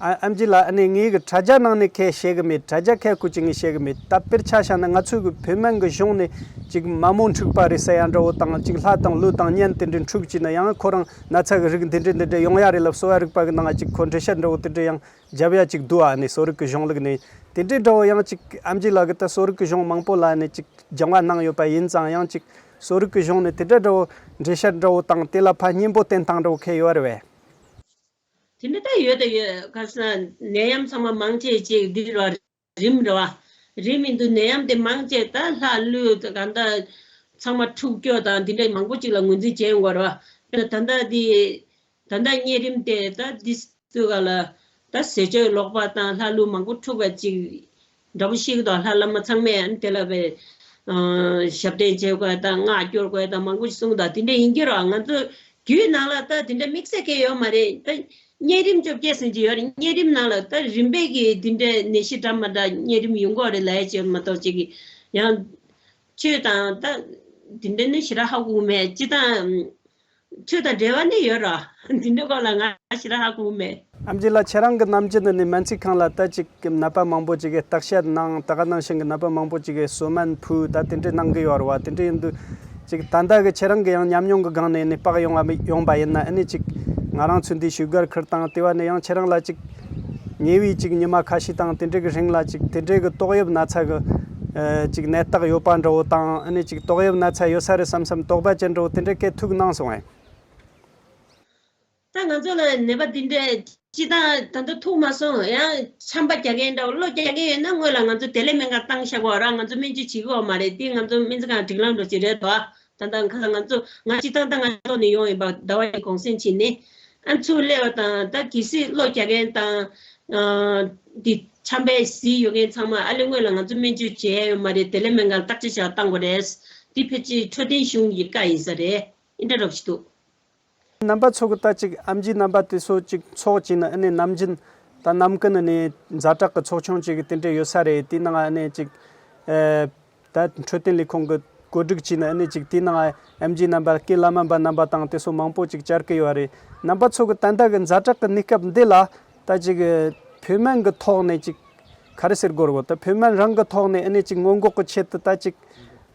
ཨ། ཨམ་ཆི་ལགས། ཨ་ནི་ངས་གི་དྲ་རྒྱ་ནང་ནས་ཁས་བཤད་གི་མེད། དྲ་རྒྱ་ཁས་ཁུ་ཅིག་ངས་བཤད་གི་མེད། ད་དཔེར་ཆ་བཞག་ན་ང་ཚོའི་གི་བོད་སྨན་གི་གཞུང་ནས་ཅིག་མ་མོ་འཁྲུགས་པ་རེད་ཟེར་ཡ་འདྲ་བོ་དང་། ཅིག་ལྷ་དང་ཀླུ་དང་གཉན་དེ་འདྲའི་འཁྲུགས་ཀྱིས་ན་ཡང་ཁོ་རང་ན་ཚ་གི་རིགས་འདི་འདྲའི་འདི་འདྲའི་ཡོང་ཡ་རེད་ལབ་གསོ་བ་རིག་པ་གི་ནང་ཅིག་ཁོ་འགྲེལ་བཤད་འདྲ་བོ་དེ་འདྲའི་ཡང་རྒྱབ་ཡ་ཅིག་འདུག་ཨ། ནི་གསོ་རིག་གི་གཞུང་ལུགས་ནས་དེ་འདྲའི་འདྲ་བོ་ཡང་ཅིག་ཨམ་ཆི་ལགས་གི་ད་གསོ་རིག་གི་གཞུང་མང་པོ་ལ་ནི་ཅིག་སྦྱང་བ་གནང་ཡོད་པ་ཡིན་ཙང་། ཡང་ཅིག་གསོ་རིག་གི་གཞུང་ནས་དེ་འདྲ་འདྲ་བོ་འགྲེལ་བཤད་འདྲ་བོ་དང་དེ་ལ་ཕར་གཉེན་པོ་བསྟེན་སྟངས་འདྲ་བོ་ཁས་ཡོད་རེད་བས། དེ་འདྲ་ད་ཡོད་ད་ཡོད། ག་ས་ནད་ཡམས་ཚང་མ་མང་ཆེ་ཅིག་འདི་ར་རིམས་རེད་བ། རིམས་ཡིན་དུས་ནད་ཡམས་དེ་མང་ཆེ་ད་ལྷ་ཀླུ་གང་ད་ཚང་མ་འཁྲུགས་སྐྱོ་དང་འདི་འདྲ་མང་པོ་ཅིག་ལ་ངོས་འཛིན་བྱེད་ཡོང་གི་རེད་བ། ད་ད་ལྟ་འདི་ད་ལྟ་གཉན་རིམས་དེ་ད་འདི་སུ་ག་ལ་ད་ཟས་སྤྱོད་ལོག་པ་དང་ལྷ་ཀླུ་མང་པོ་འཁྲུགས་པ་ཅིག་འདྲ་པོ་ཤེས་ཀྱི་འདུག། ལྷ་བླ་མ་ཚང་མས་ཨ་ནི་དེ་ལ་བའི་ཨ་ཞབས་བརྟན་བྱེད་དགོས་དང་སྔགས་སྐྱོར་དགོས་དང་མང་པོ་ཞིག་གསུངས་གདའ། དེ་འདྲ་ཡིན་གྱི་རེད་བ། ང་ཚོ་རྒྱུད་ནང་ལ་ད་དེ་འདྲ་དམིགས་བསལ་གང་ཡོད་མ་རེད། ད་གཉན་རིམས་བཅོ་བརྒྱད་ཟེར་གྱི་ཡོད་རེད། གཉན་རིམས་ནང་ལ་ད་རིམ་པས་ཀྱི་དེ་འདྲ་ནད་གཞི་འདྲ་མི་འདྲ་གཉན་རིམས་ཡོང་གི་རེད་ལབ་ཡ་ཅིག་མ་གཏོགས་ཅིག་གི་ཡང་ཆོས་དང་ད་དེ་འདྲ་ནི་ཞེ་དྲག་ཧ་གོ་མེད། སྤྱིར་བཏང་ཆོས་དང་འབྲེལ་བ་ནི་ཡོད་ར། འདི་འདྲ་སྐོར་ལ་ང་ཞེ་དྲག་ཧ་གོ་མེད། ཨམ་ཆི་ལགས། ཁྱེད་རང་གི་ནམ་རྒྱུན་དུ་ནི་སྨན་རྩིས་ཁང་ལ་ད་ཅིག་ནད་པ་མང་པོ་ཅིག་གིས་བརྟག་དཔྱད་གནང་། ད་ག་ནང་བཞིན་གྱི་ནད་པ་མང་པོ་ཅིག་གིས་གསོལ་སྨན་ཕུལ། ད་དེ་འདྲ་གནང་གི་ཡོད་རེད་བ། དེ་འདྲ་ཡིན་དུས་ཅིག་ད་ལྟ་གི་ཁྱེད་རང་གི་ཡང་ཉམས་མྱོང་གི་སྒང་ནས་ནི་དཔག་ཡོང་བ་མི་ཡོང་པ་ཡིན་ན། ཨ་ནི་ཅིག་ང་རང་ཚོ་འདི་བཞུགས་སྒར་ཁུལ་དང་དེ་བ་ནས་ཡང་ཁྱེད་རང་ལ་ཅིག་ཉེ་བའི་ཅིག་ཉི་མ་ཁ་ཤས་དང་དེ་འདྲ་གི་རིང་ལ་ཅིག་དེ་འདྲ་གི་ཏོག་དབྱིབས་ན་ཚ་གི་ཨ་ཅིག་ནད་རྟགས་ཡོད་པ་འདྲ་བོ་དང་། ཨ་ནི་ཅིག་ཏོག་དབྱིབས་ན་ཚ་ཡོད་ས་རེད་བསམ་བསམ་དོགས་པ་ཅན་འདྲ་བོ་དེ་འདྲ་གས་ཐུག་གནང་སོང་ངས། ད་ང་ཚོ་ལ་ནད་པ་འདི་འདྲ་ སྤྱི་བཏང་ད་ལྟ་ཐུག་མ་སོང་། ཡང་ཆམ་པ་རྒྱག་མཁན་འདྲ་བོ་གློ་རྒྱག་མཁན་ཡོད་ན་སྔོན་ལ་ང་ཚོ་དེ་ལས་སྨན་ཁང་བཏང་བཞག་པ་ར། ང་ཚོ་སྨན་བཅོས་བྱེད་ཀྱི་ཡོད་མ་རེད། དེ་ང་ཚོ་སྨན་རྩིས་ཁང་སྒྲིག་ལམ་འགྲོ་གི་རེད་དོ། ད་ལྟ་ཁ་སང་ང་ཚོ་ང་སྤྱི་བཏང་ད་ང་ལོག་ནས་ཡོང་ཡིན་པ། ཟླ་བ་གཉིས་གུང་སེང་ཕྱིན་ནས། ཨ་ཚུར་སླེབས་པ་དང་ད་གལ་སྲིད་གློ་རྒྱག་མཁན་དང་། ཨ་འདི་ཆམ་པའི་ཟས་ཡོད་མཁན་ཚང་མ་ཨ་ལས་སྔོན་ལ་ང་ཚོ་སྨན་བཅོས་བྱས་ཡོད་མ་རེད། དེ་ལས་སྨན་ཁང་བརྟག་དཔྱད་བྱ་བཏང་དགོས་རེད། འདི་ཕལ་ཆེར་འཕྲོད་བསྟེན་གཞུང་གི་བཀའ་ཡིན་ས་རེད། ཨིན་འདྲ་རོབ་ཞིག་འདུག་རྣམ་པ་ཚོ་གི་ད་ཅིག་ཨེམ་ཆི་རྣམ་པ་དེ་ཚོ་ཅིག་ཚོགས་བྱས་ན་ཨ་ནི་ནམ་རྒྱུན་ད་ནམ་རྒྱུན་ཨ་ནི་ཛ་དྲག་གི་ཚོགས་ཆུང་ཅིག་གི་དེ་འདྲ་ཡོད་ས་རེད། དེའི་ནང་ཨ་ནི་ཅིག་ཨེ་ད་འཕྲོད་བསྟེན་ལས་ཁུངས་གི་བཀོད་སྒྲིག་བྱས་ན་ཨ་ནི་ཅིག་དེའི་ནང་ཨེམ་ཆི་རྣམ་པ་སྐྱེས་ལ་སྨན་པ་རྣམ་པ་དང་དེ་ཚོ་མང་པོ་ཅིག་བཅར་གི་ཡོད་རེད། རྣམ་པ་ཚོ་གི་ད་ལྟ་གི་ཛ་དྲག་གི་གནས་སྐབས་འདི་ལ་ད་ཅིག་བོད་སྨན་གི་ཐོག་ནས་ཅིག་ག་རེ་ཟེར་དགོས་རེད། ད་བོད་སྨན་རང་གི་ཐོག་ནས་ཨ་ནི་ཅིག་སྔོན་འགོག་གི་ཆེད་དུ་ད་ཅིག་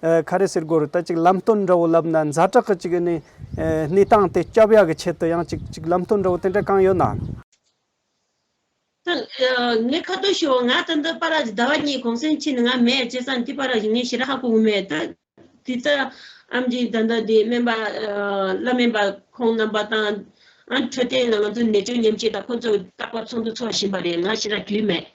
ཨ་ག་རེ་ཟེར་དགོས་རེད། ད་ཅིག་ལམ་སྟོན་འདྲ་བོ་ལབ་ན་ཛ་དྲག་གི་ཅིག་ཨ་ནི་ཨ་གནས་སྟངས་དེ་སྐྱོབ་ཡག་གི་ཆེད་དུ་ཡང་ཅིག་ཅིག་ལམ་སྟོན་འདྲ་བོ་དེ་འདྲ་གང་ཡོད་ན། ད་ཨ་ངས་ཁ་ཐུག་ཞུ། ང་ད་ལྟ་པ་ར་ཟླ་བ་གཉིས་གུང་སེང་ཕྱིན་ནས་ང་མེད། བྱས་ཙང་དེ་པ་ར་ངས་ཞེ་དྲག་ཧ་གོ་གི་མེད། ད་དེ་ལྟ་ཨེམ་ཆི་ད་ལྟ་དེ་སྨན་པ་ཨ་བླ་སྨན་པ་ཁོང་རྣམ་པ་དང་། ཨ་འཕྲོད་བསྟེན་ལ་ང་ཚོ་ནད་བཅོས་ཉམས་ཞིབ་དང་ཁོང་ཚོ་རྟག་པར་ཚོགས་འདུ་ཚོགས་བཞིན་པ་རེད། ང་ཞེ་དྲག་རྒྱུས་མེད།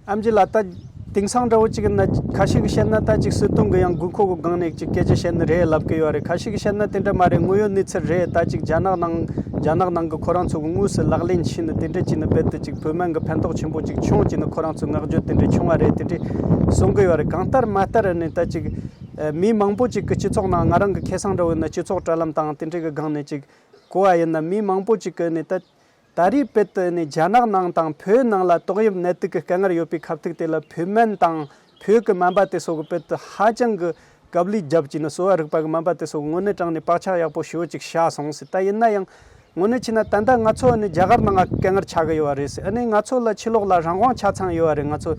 ཨེམ་ཆི་ལགས། ད་དེང་སང་འདྲ་བོ་ཅིག་ན་ཁ་ཤས་ཀྱིས་བཤད་ན་ད་ཅིག་སྲིད་དོན་གྱི་ཡང་དགོས་མཁོ་གི་སྒང་ནས་ཅིག་སྐད་ཆ་བཤད་ནི་རེད་ལབ་ཀྱི་ཡོད་རེད། ཁ་ཤས་ཀྱིས་བཤད་ན་དེ་འདྲ་མ་རེད། དངོས་ཡོད་གནས་ཚུལ་རེད། ད་ཅིག་རྒྱ་ནག་ནང་རྒྱ་ནག་ནང་གི་ཁོ་རང་ཚོ་གི་དངོས་སུ་ལག་ལེན་བྱས་ནི་དེ་འདྲ་བྱས་ནི་རྦད་དེ་ཅིག་བོད་སྨན་གྱི་ཕན་ཐོགས་ཆེན་པོ་ཅིག་བྱུང་བྱས་ནི་ཁོ་རང་ཚོའི་བསྔགས་བརྗོད་དེ་འདྲ་བྱུང་བ་རེད། དེ་འདྲ་གསུང་གི་ཡོད་རེད། གང་ལྟར་མ་ལྟར་ནི་ད་ཅིག་ཨ་མི་མང་པོ་ཅིག་གི་སྤྱི་ཚོགས་ནང་ང་རང་གི་ཁེ་བཟང་འདྲ་བོ་ཡིན་ན་སྤྱི་ཚོགས་དྲ་ལམ་དང་དེ་འདྲ་གི་སྒང་ནས་ཅིག་གོ་བ་ཡིན་ན་མི་མང་པོ་ཅིག་གིས་ནི་ད་ད་རེས་རྦད་དེ་ནི་རྒྱ་ནག་ནང་དང་བོད་ནང་ལ་ཏོག་དབྱིབས་ནད་དུག་གི་དཀའ་ངལ་ཡོད་པའི་ཁ་ཐུག་དེ་ལ་བོད་སྨན་དང་བོད་ཀྱི་སྨན་པ་དེ་ཚོ་གིས་རྦད་དེ་ཧ་ཅང་གི་དཀའ་ལས་བརྒྱབ་ཀྱིས་ནི་གསོ་བ་རིག་པ་གི་སྨན་པ་དེ་ཚོ་གིས་དངོས་གནས་དྲང་ནས་བག་ཆགས་ཡག་པོ་ཞེ་པོ་ཅིག་བཞག་སོང་ཟེར། ད་ཡིན་ན་ཡང་དངོས་གནས་བྱས་ན་ད་ལྟ་ང་ཚོ་ནི་རྒྱ་གར་ནང་དཀའ་ངལ་ཆགས་ཀྱི་ཡོད་པ་རེད་ཟེར། ཨ་ནི་ང་ཚོ་ལ་ཕྱི་ལོགས་ལ་རང་དབང་ཆ་ཚང་ཡོད་པ་རེད། ང་ཚོ་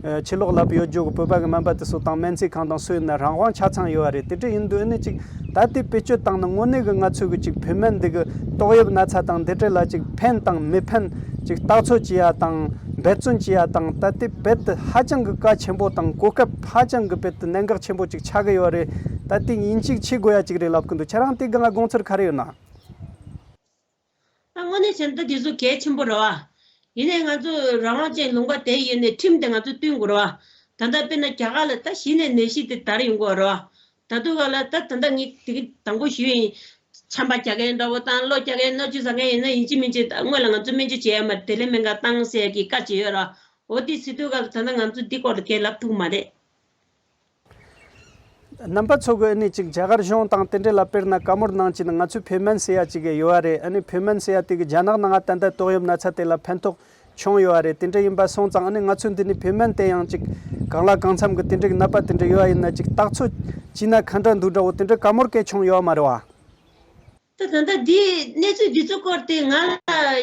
ཨ་ཕྱི་ལོགས་ལ་ཡོད་རྒྱུ་གི་བོད་པ་གི་སྨན་པ་དེ་ཚོ་དང་སྨན་རྩིས་ཁང་དང་སུ་ཡིན་ན་རང་དབང་ཆ་ཚང་ཡོད་པ་རེད། དེ་འདྲ་ཡིན་དུས་ཨ་ནི་ཅིག་ད་ལྟའི་བེད་སྤྱོད་བཏང་ན་དངོས་གནས་ཀྱི་ང་ཚོས་ཀྱི་ཅིག་བོད་སྨན་འདི་གི་ཏོག་དབྱིབས་ན་ཚ་དང་འདི་འདྲ་ལ་ཅིག་ཕན་དང་མི་ཕན་ཅིག་བརྟག་དཔྱད་བྱེད་ཡ་དང་འབད་བརྩོན་བྱེད་ཡ་དང་། ད་ལྟའི་རྦད་དེ་ཧ་ཅང་གི་གལ་ཆེན་པོ་དང་གོ་སྐབས་ཧ་ཅང་གི་རྦད་དེ་གནད་འགག་ཆེན་པོ་ཅིག་ཆགས་ཀྱི་ཡོད་རེད། ད་ལྟའི་ཡིན་གཅིག་བྱེད་དགོས་ཡ་ཅིག་རེད་ལབ་ཀྱི་འདུག་ཁྱེད་རང་དེ་སྒང་ལ་དགོངས་ཚུལ་ག་རེ་ཡོད་ན། ད་དངོས་གནས་བྱས་ན་ད་དེ་ཚོ་གལ་ཆེན་པོ་རེད་བ། ཡིན་ནའི་ང་ཚོ་རང་དབང་ཅན་ལུང་པ་དེ་ཡིན་ནའི་ཁྲིམས་དེ་ང་ཚོ་བསྟུན་དགོས་རེད་བ། ད་ལྟ་དཔེར་ན་རྒྱ་གར་ལ་ད་གཞི་ནས་ནད་གཞི་དེ་དར་ཡོང་གི་ཡོད་རེད་བ། ད་དུང་ག་ལ་ད་ད་ལྟ་ངས་དེ་གི་དང་པོ་ཞུས་ཡིན། ཆམ་པ་རྒྱག་མཁན་འདྲ་བོ་དང་གློ་རྒྱག་མཁན་སྣ་ཆུ་ཟ་མཁན་ཡིན་ན་ཡིན་གཅིག་མིན་གཅིག་ད་སྔོན་ལ་ང་ཚོ་སྨན་བཅོས་བྱས་ཡ་མ་རེད། དེ་ལས་སྨན་ཁང་བཏང་ཟེར་གྱི་བཀའ་བྱས་ཡོད་རེད་བ། འོ་དེ་ཟེར་དུས་ག་ལ་ད་ལྟ་ང་ཚོ་འདི་སྐོར་ལ་གང་ཡང་ལབ་ཐུབ་མ་རེད། རྣམ་པ་ཚོ་གིས་ཨ་ནི་ཅིག་རྒྱ་གར་གཞུང་དང་དེ་འདྲ་ལ་དཔེར་ན་བཀའ་མོལ་གནང་བྱས་ནས་ང་ཚོའི་བོད་སྨན་ཟེར་ཡ་ཅིག་ཡོད་རེད། ཨ་ནི་བོད་སྨན་ཟེར་ཡ་དེ་གི་རྒྱ་ནག་ནང་ད་ལྟ་ཏོག་དབྱིབས་ན་ཚ་དེ་ལ་ཕན་ཐོགས་བྱུང་ཡོད་རེད། དེ་འདྲ་ཡིན་པ་སོང་ཙང་ཨ་ནི་ང་ཚོའི་འདི་ནས་བོད་སྨན་དེ་ཡང་ཅིག་གང་ལ་གང་འཚམ་གི་དེ་འདྲ་གི་ནད་པ་དེ་འདྲ་ཡོད་པ་ཡིན་ན་ཅིག་བརྟག་དཔྱད་བྱས་ན་ག་འདྲ་འདུག་འདྲ་བོ་དེ་འདྲ་བཀའ་མོལ་སྐད་བྱུང་ཡོད་མ་རེད་བ། ད་ད་ལྟ་འདི་གནས་ཚུལ་འདི་ཚོ་སྐོར་དེ་ང་ལ་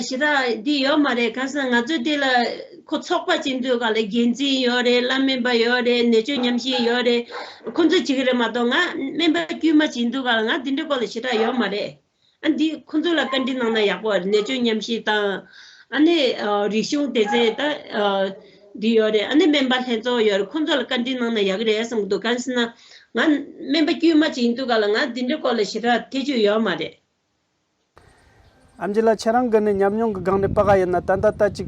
ཞེ་དྲག་འདི་ཡོད་མ་རེད། གང་ཟེར་ན་ང་ཚོ་འདི་ལ་ཁོ་ཚོགས་པ་ཅིག་འདུག་ག་ལ་འགན་འཛིན་ཡོད་རེད། བླ་སྨན་པ་ཡོད་རེད། ནད་བཅོས་ཉམས་ཞིབ་ཡོད་རེད། ཁོ་ཚོ་བྱེད་ཀྱི་རེད་མ་གཏོགས་ང་སྨན་པ་དཀྱུས་མ་ཅིག་འདུག་ག་ལ་ང་འདི་འདྲའི་སྐོར་ལ་ཞེ་དྲག་ཡོད་མ་རེད། ཨ་འདི་ཁོ་ཚོ་ལ་བཀའ་འདྲི་གནང་ན་ཡག་པོ་རེད། ནད་བཅོས་ཉམས་ཞིབ་དང་ཨ་ནི་ཨ་རིག་གཞུང་སྡེ་ཚན་ད་ཨ་འདི་ཡོད་རེད། ཨ་ནི་སྨན་པ་ལྷན་ཚོགས་ཡོད་རེད། ཁོ་ཚོ་ལ་བཀའ་འདྲི་གནང་ན་ཡག་གི་རེད་བསམ་གྱི་འདུག་གང་ཟེར་ན་ང་སྨན་པ་དཀྱུས་མ་ཅིག་ཡིན་དུས་ག་ལ་ང་འདི་འདྲའི་སྐོར་ལ་ཞེ་དྲག་ཐེ་བྱུས་ཡོད་མ་རེད། ཨེམ་ཆི་ལགས། ཁྱེད་རང་གི་ནི་ཉམས་མྱོང་གི་སྒང་ནས་པ་ག་ཡིན་ན་ད་ལྟ་ད་ཅིག་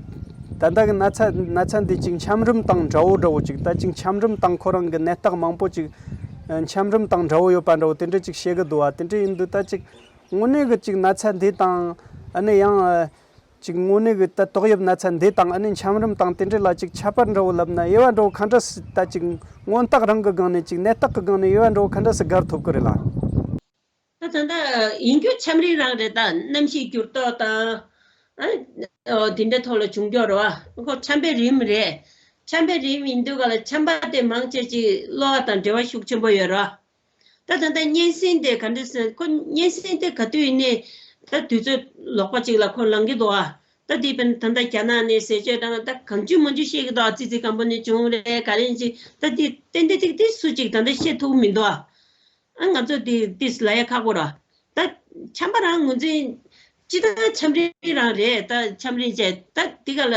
ད་ལྟ་གི་ན་ཚ་ན་ཚ་འདི་ཅིག་འཆམ་རིམ་དང་འདྲ་བོ་འདྲ་བོ་ཅིག་ད་ཅིག་འཆམ་རིམ་དང་ཁོ་རང་གི་ནད་རྟགས་མང་པོ་ཅིག་ཨ་འཆམ་རིམ་དང་འདྲ་བོ་ཡོད་པ་འདྲ་བོ་དེ་འདྲ་ཅིག་བཤད་གི་འདུག་བ། དེ་འདྲ་ཡིན་དུས་ད་ཅིག་དངོས་གནས་གི་ཅིག་ན་ཚ་འདི་དང་ཨ་ནི་ཡང་ཨ་ཅིག་དངོས་གནས་གི་ད་ཏོག་དབྱིབས་ན་ཚ་འདི་དང་ཨ་ནི་འཆམ་རིམ་དང་དེ་འདྲ་ལ་ཅིག་ཁྱད་པར་འདྲ་བོ་ལབ་ན་དབྱེ་བ་འདྲ་བོ་ག་འདྲ་སེ་ད་ཅིག་མངོན་རྟགས་རང་གི་སྒང་ནས་ཅིག་ནད་རྟགས་གི་སྒང་ནས་དབྱེ་བ་འདྲ་བོ་ག་འདྲ་སེ་བགར་ཐུབ་གི་རེད་ལ། ད་ད་ལྟ་ཡིན་རྒྱུ་འཆམ་རིམ་རང་རེད། ད་གནམ་གཤིས་འགྱུར་ལྡོག་དང་ཨ་འོ་དེ་འདྲའི་ཐོག་ལ་བྱུང་ཀྱོག་རེད་བ། ཁོ་འཆམ་པའི་རིམས་རེད། འཆམ་པའི་རིམས་ཡིན་དུས་ག་ལ་འཆམ་པ་དེ་མང་ཆེ་ཅིག་གློ་བ་དང་འབྲེལ་བ་ཤུགས་ཆེན་པོ་ཡོད་རེད་བ། ད་ད་ལྟ་གཉན་སྲིན་དེ་ག་འདྲ་ཟེར། ཁོ་གཉན་སྲིན་དེ་ག་དུས་ཡིན་ནའི་ད་དུས་ཚོད་ལོག་པ་ཅིག་ལ་ཁོ་ལངས་ཀྱི་འདུག་ཨ། ད་དེ་དཔེར་ན་ད་ལྟ་རྒྱ་ནག་ནས་ཟས་སྤྱོད་དང་ད་གང་བྱུང་མང་བྱུང་བཤད་ཀྱི་འདུག་ཨ། ཙི་ཙི་སྐམ་པོ་ནས་བྱུང་རེད། ག་རེ་ཡིན་ཅིག་ད་དེ་ཏན་ཏན་ཏིག་ཏིག་སུ་ཅིག་ད་ལྟ་བཤད་ཐུབ་ཀྱི་མི་འདུག་ཨ། ཨ་ང་ཚོ་དེ་དེ་ལབ་ཡ་ཁག་པོ་ར། ད་འཆམ་པ་རང་ངོས་འཛིན་སྤྱི་བཏང་འཆམ་རིམ་རང་རེད། ད་འཆམ་རིམ་བྱས་ད་དེ་ག་ལ་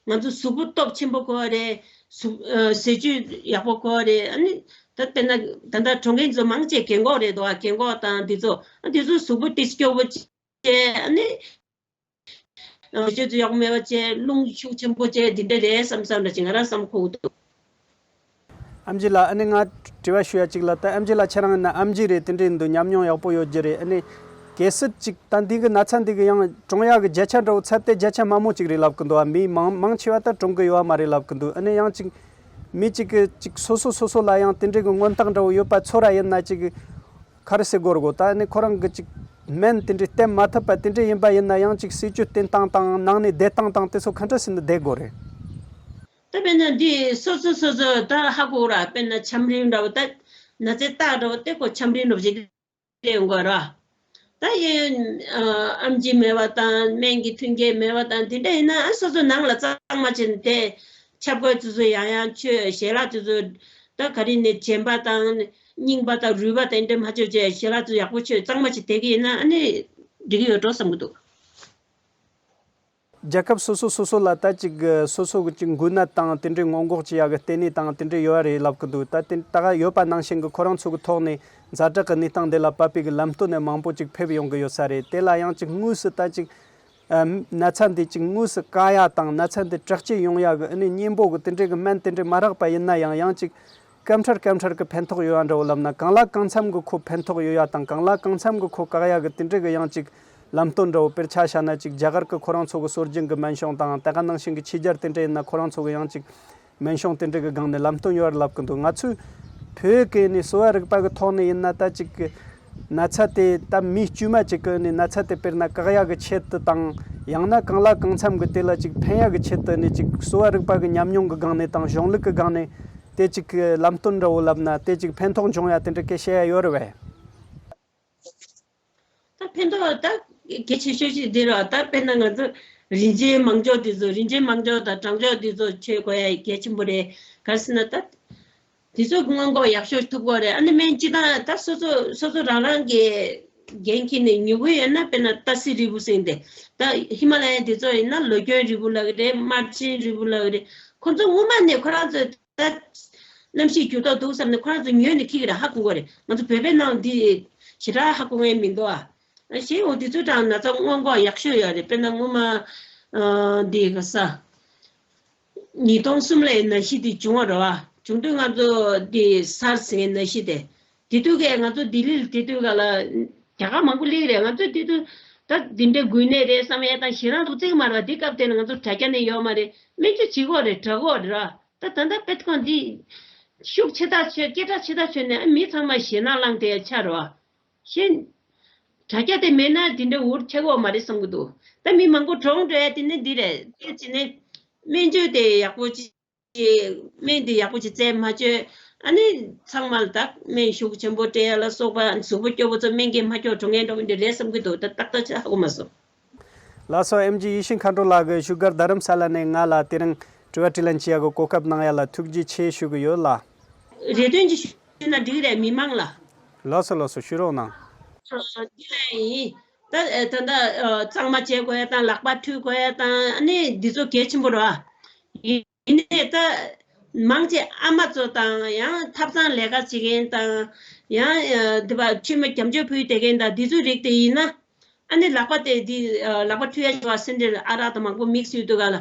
ང་ཚོ་གཟུགས་པོ་སྟོབས་ཆེན་པོ་དགོས་རེད། གཟུགས་ཨ་ཟས་བཅུད་ཡག་པོ་དགོས་རེད། ཨ་ནི་ད་དཔེར་ན་ད་ལྟ་གྲོངས་མཁན་ཚོ་མང་ཆེ་རྒན་གོག་རེད་འདུག་ཨ། རྒན་གོག་དང་དེ་ཚོ་ཨ་དེ་ཚོ་གཟུགས་པོ་ཏོག་ཙམ་སྐྱོ་བོ་བྱས་ཨ་ནི་ བེད་སྤྱོད་དུ་ཡག་པོ་མེད་པ་བྱས། རླུང་ཤུགས་ཆེན་པོ་བྱས། འདི་འདྲ་རེད་བསམ་བསམ་འདྲ་ཅིག་ང་རང་བསམ་ཁུག་འདུག། ཨེམ་ཆི་ལགས། ཨ་ནི་ང་དྲི་བ་ཞུ་ཡ་གཅིག་ལ། ད་ཨེམ་ཆི་ལགས་ཁྱེད་རང་ཡིན་ན་ཨེམ་ཆི་རེད། དེ་འདྲ་ཡིན་དུས་ཉམས་མྱོང་ཡག་པོ་ཡོད་རྒྱུ་རེད། ཨ་ནི་གལ་སྲིད་ཅིག་ད་འདི་གི་ན་ཚ་འདི་གི་ཡང་གྲོངས་ཡ་གི་བརྒྱ་ཆ་འདྲ་བོ་ཚད་དེ་བརྒྱ་ཆ་དམའ་མོ་ཅིག་རེད་ལབ་གི་འདུག། ཨ། མི་མང་མང་ཆེ་བ་ད་གྲོངས་གི་ཡོད་མ་རེད་ལབ་གི་འདུག། ཨ་ནི་ཡང་ཅིག་མི་གཅིག་གི་ཅིག་སོ་སོ་སོ་སོ་ལ་ཡང་དེ་འདྲའི་གི་མངོན་རྟགས་འདྲ་བོ་ཡོད་པ་ཚོ་ར་ཡིན་ན་ཅིག་ག་རེ་ཟེར་དགོས་རེད་གོ། ད་ཨ་ནི་ཁོ་རང་གི་ཅིག་སྨན་དེ་འདྲའི་བསྟེན་མ་ཐུབ་པ་དེ་འདྲ་ཡིན་པ་ཡིན་ན་ཡང་ཅིག་སྲིད་ཇུས་བསྟེན་སྟངས་དང་ནང་ནས་བསྡད་སྟངས་དང་དེ་ཚོ་ག་འདྲ་ཟེར་ནས་བསྡད་དགོས་རེད། ད་དཔེར་ན་འདི་སོ་སོ་སོ་སོ་ད་ཧ་གོ་ར། དཔེར་ན་ཆམ་རིམས་འདྲ་བོ། ད་ན་ཚའི་རྟགས་འདྲ་བོ་དེ་ཁོ་ཆམ་རིམས་འདྲ་བོ་ཞིག་སླེབས་ཡོང་གི་ར། ད་ཡིན་ཨམ་ཆི་མེད་པ་དང་སྨན་གྱི་མཐུན་རྐྱེན་མེད་པ་དང་དེ་འདྲ་ཡིན་ན། ཨ། སོ་སོ་ནང་ལ་གཙང་མ་བྱས་ནས་དེ་ཆབ་གོས་ཚོ་ཚོ་ཡང་ཡང་མཆོད། ཞལ་ལག་ཚོ་ཚོ་ད་ག་རེ་ནས་བྱེམ་པ་དང་རྙིང་པ་དང་རུལ་བ་དང་འདྲ་མ་མཆོད་བྱས། ཞལ་ལག་ཚོ་ཡག་པོ་མཆོད། གཙང་མ་བྱས་བསྡད་ཀྱི་ཡིན་ན་ཨ་ནི་འགྲིག་གི་ཡོད་འགྲོ་བསམ་གྱི་འདུག། རྒྱལ་ཁབ་སོ་སོ་སོ་སོ་ལ་ད་ཅིག་སོ་སོ་གི་ཅིག་འགོས་ནད་དང་དེ་འདྲའི་སྔོན་འགོག་བྱེད་ཡ་གི་ལྟེ་གནས་དང་དེ་འདྲ་ཡོད་རེད་ལབ་གི་འདུག། ད་དེ་ད་ག་ཡོད་པ་ནང་བཞིན་གི་ཁོ་རང་ཚོ་གི་ཐོག་ནས་ཛ་དྲག་གི་གནས་སྟངས་འདི་ལ་བབས་པའི་གི་ལམ་སྟོན་ནི་མང་པོ་ཅིག་ཕེབས་ཡོང་གི་ཡོད་ས་རེད། དེ་ལ་ཡང་ཅིག་དངོས་སུ་ད་ཅིག་ཨ། ན་ཚ་འདི་ཅིག་དངོས་སུ་བཀག་ཡ་དང་ན་ཚ་འདི་དྲག་སྐྱེད་ཡོང་ཡ་གི་ཨ་ནི་གཉེན་པོ་གི་དེ་འདྲའི་གི་སྨན་དེ་འདྲ་མ་རག་པ་ཡིན་ན་ཡང་ཡང་ཅིག་སྐབས་འཕྲལ་སྐབས་འཕྲལ་གྱི་ཕན་ཐོགས་ཡོད་ཡ་འདྲ་བོ་ལབ་ན། གང་ལ་གང་འཚམ་གྱི་ཁོ་ཕན་ཐོགས་ཡོད་ཡ་དང་གང་ལ་གང་འཚམ་གྱི་ཁོ་བཀག་ཡ་གི་དེ་འདྲ་གི་ཡང་ཅིག་ལམ་སྟོན་འདྲ་བོ། དཔེར་ཆ་བཞག་ན་ཅིག་རྒྱ་གར་གྱི་ཁོ་རང་ཚོ་གི་སྲོལ་རྒྱུན་གྱི་སྨན་གཞུང་དང་། དེ་ག་ནང་བཞིན་གྱི་ཕྱི་རྒྱལ་དེ་འདྲ་ཡིན་ན་ཁོ་རང་ཚོ་གི་ཡང་ཅིག་སྨན་གཞུང་དེ་འདྲ་གི་སྒང་ནས་ལམ་སྟོན་ཡོད་རེད་ལབ་གི་འདུག། ང་ཚོས་བོད་ཀྱི་ནི་གསོ་བ་རིག་པ་གི་ཐོག་ནས་ཡིན་ན་ད་ཅིག་གི་ན་ཚ་དེ་ད་མི་དཀྱུས་མ་ཅིག་གི་ནི་ན་ཚ་དེ་དཔེར་ན་བཀག་ཡ་གི་ཆེད་དུ་དང་། ཡང་ན་གང་ལ་གང་འཚམ་གྱི་དེ་ལ་ཅིག་ཕན་ཡ་གི་ཆེད་དུ་ནི་ཅིག་གསོ་བ་རིག་པ་གི་ཉམས་མྱོང་གི་སྒང་ནས་དང་གཞུང་ལུགས་ཀྱི་སྒང་ནས། དེ་གཅིག་གི་ལམ་སྟོན་འདྲ་བོ་ལབ་ན་དེ་གཅིག་ཕན་ཐོགས་འབྱུང་ཡ་དེ་འདྲ་སྐད་བཤད་ཡ་ཡོད་རེད་བས། ད་ཕན་ཐོགས་ད་གལ་ཆེ་ཤོས་ཤིག་འདི་རེད་བ། ད་དཔེར་ན་ང་ཚོ་རིན་ཆེན་མང་སྦྱོར་འདི་ཚོ། རིན་ཆེན་མང་སྦྱོར་དང་གྲང་སྦྱོར་འདི་ཚོ་མཆོད་དགོས་ཡ་གལ་ཆེན་པོ་རེད། ག་རེ་ཟེར་ན་ད་འདི་ཚོ་སྔོན་འགོག་ཡག་ཤོས་ཐུབ་ཀྱི་རེད། ཨ་ནི་སྨན་སྤྱི་དང་ད་སོ་སོ་སོ་སོ་རང་རང་གི་འགན་འཁྱེར་ནས་ཉོ་གི་ཡོད་ན། དཔེར་ན་ཏ་སི་རིལ་བུ་ཟེར་ཏེ། ད་ཧི་མ་ལ་ཡའི་འདི་ཚོ་ཡིན་ན་ལོ་གྱོན་རིལ་བུ་ལབ་ཀྱི་རེད། དམར་ཆེན་རིལ་བུ་ལབ་ཀྱི་རེད། ཁོ་ཚོ་སྔོན་མ་ནས་ཁོ་རང་ཚོ་ད་གནམ་གཤིས་འགྱུར་ལྡོག་འདུག་བསམ་ནས་ཁོ་རང་ཚོ་ཉོས་ནས་འཁྱེར་གྱི་རེད། ཧ་གོ་གི་རེད། ང་ཚོ་བོད་པའི་ནང་འདི་ཞེ་དྲག་ཧ་གོ་མཁན་མི་འདུག་ཨ། གཞན་འོ་འདི་ཚོ་དང་ན་ཚ་སྔོན་འགོག་ཡག་ཤོས་ཡོད་རེད། དཔེར་ན་སྔོན་མ་འདི་ག་ས་ཉིས་སྟོང་གསུམ་ལ་ཡི་ནད་གཞི་འདི་བྱུང་བ་རེད་བ། བྱུང་དུས་ང་ཚོ་འདི་སར་ཟེར་མཁན་ནད་གཞི་དེ། དེ་དུས་ཀའི་ང་ཚོ་ལྡི་ལི་ལ་དེ་དུས་ཀ་ལ་རྒྱ་གར་མང་པོ་སླེབས་རེད། ང་ཚོ་དེ་དུས་ད་འདི་འདྲའི་འགོས་ནད་རེད་བསམ་ཡས་དང་ཞེད་སྣང་འདུག་བརྩི་གི་མ་རེད་བ། དེ་སྐབས་དེ་ལ་ང་ཚོ་དྲ་རྒྱ་ནས་ཡོད་མ་རེད། སྨན་བཅོས་བྱེད་དགོས་རེད། དྲག་གོ་རེད་ར། ད་ད་ལྟ་དཔེ་ཁང་འདི་ཤུགས་ཆེ་ཐག་ཆོད། སྐད་གྲགས་ཆེ་ཐག་ཆོད་ནས་ཨ་མི་ཚང་མ་ཞེད་སྣང་ལངས་བསྡད་ཡ་ཆགས་རེད་བ། གཞན། དྲ་རྒྱ་དེ་མེད་ན་དེ་འདྲ་འུར་ཆགས་ཀྱི་ཡོད་མ་རེད་བསམ་གྱི་འདུག། ད་མི་མང་པོ་གྲོངས་འགྲོ་ཡ་དེ་ནི་འདི་རེད། དེ་བྱས་ནས་སྨན་བཅོས་དེ་ཡག་པོ་ཅིག་སྨན་དེ་ཡག་པོ་ཅིག་བཙལ་མ་བཅོས། ཨ་ནི་ཚང་མ་ལ་ད་སྨན་ཤུགས་ཆེན་པོ་སྤྲད་ཡ་ལ་སོགས་པ། གཟུགས་པོ་སྐྱོ་པོ་ཚོ་སྨན་གྱིས་མ་སྐྱོ་གྲོངས་མཁན་འདྲ་བོ་འདི་རེད་བསམ་གྱི་འདུག། ད་ཏག་ཏག་ཅིག་ཧ་གོ་མ་སོང་། ལགས་སོ། ཨེམ་ཆི་ཡེ་ཤེས་མཁའ་འགྲོ་ལགས་ཀྱིས་བཞུགས་སྒར་རྡ་རམ་ས་ལ་ནས་ང་ལ་དེ་རིང་དྲི་བ་དྲིས་ལན་བྱེད་ཡ་གི་གོ་སྐབས་གནང་ཡ་ལ་ཐུགས་རྗེ་ཆེ་ཞུ་གི་ཡོད་ལགས། རེ་འདུན་ཅིག་ཞུས་ན་འགྲིག་རེད། མི་མང་ལ། ལགས་སོ་ལགས་སོ། ཞུ་རོགས་གནང་། འདི་ལ་ཡིན། ད་ད་ད་གཙང་མ་བྱེད་དགོས་ཡ་དང་ལག་པ་འཁྲུ་དགོས་ཡ་དང་ཨ་ནི་འདི་ཚོ་གལ་ཆེན་པོ་རེད་བ། ཡིན་ནའི་ད་མང་ཆེ་ཨ་མ་ཚོ་དང་ཡང་ཐབ་ཚང་ལས་ཀ་བྱེད་མཁན་དང་ཡང་འདི་བ་ཁྲིམས་མ་སྐྱབས་བཅོལ་ཕུལ་བསྡད་མཁན་དང་འདི་ཚོའི་རིགས་དེ་ཡིན་ན། ཨ་ནི་ལག་པ་དེ་འདི་ལག་པ་འཁྲུ་ཡ་བྱ་བ་སེ་འདྲ་ཨ་རག་དང་མང་པོ་དམིགས་སུ་ཡོད་དུས་ག་ལ།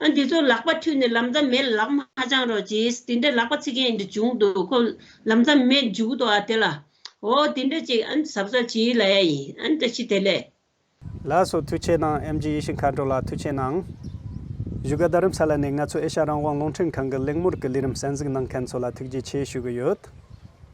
ཨ་འདི་ཚོ་ལག་པ་འཁྲུས་ནས་ལམ་རྩ་མེད་ལ་ལག་མ་ཧ་ཅང་རོ་ཅིས་དེ་འདྲ་ལག་པ་ཚིག་མཁན་འདི་བྱུང་འདུག། ཁོ་ལམ་རྩ་མེད་འཇུག་འདུག་ཨ་དེ་ལ། འོ་དེ་འདྲ་ཅིག་ཨ་ནི་གཟབ་གཟབ་བྱེད་ལ་ཡ་ཡིན། ཨ་ནི་བཀྲ་ཤིས་བདེ་ལེགས། ལགས་སོ། ཐུགས་ཆེ་གནང་། ཨེམ་ཆི་ཡེ་ཤེས་མཁའ་འགྲོ་ལགས་ཐུགས་ཆེ་གནང་། བཞུགས་སྒར་རྡ་རམ་ས་ལ་ནས་ང་ཚོ་ཨེ་ཤ་རང་དབང་རླུང་འཕྲིན་ཁང་གི་གླེང་མོལ་གྱི་ལས་རིམ་གསན་གཟིགས་གནང་མཁན་ཚོ་ལ་ཐུགས་རྗེ་ཆེ་ཞུ་གི་ཡོད།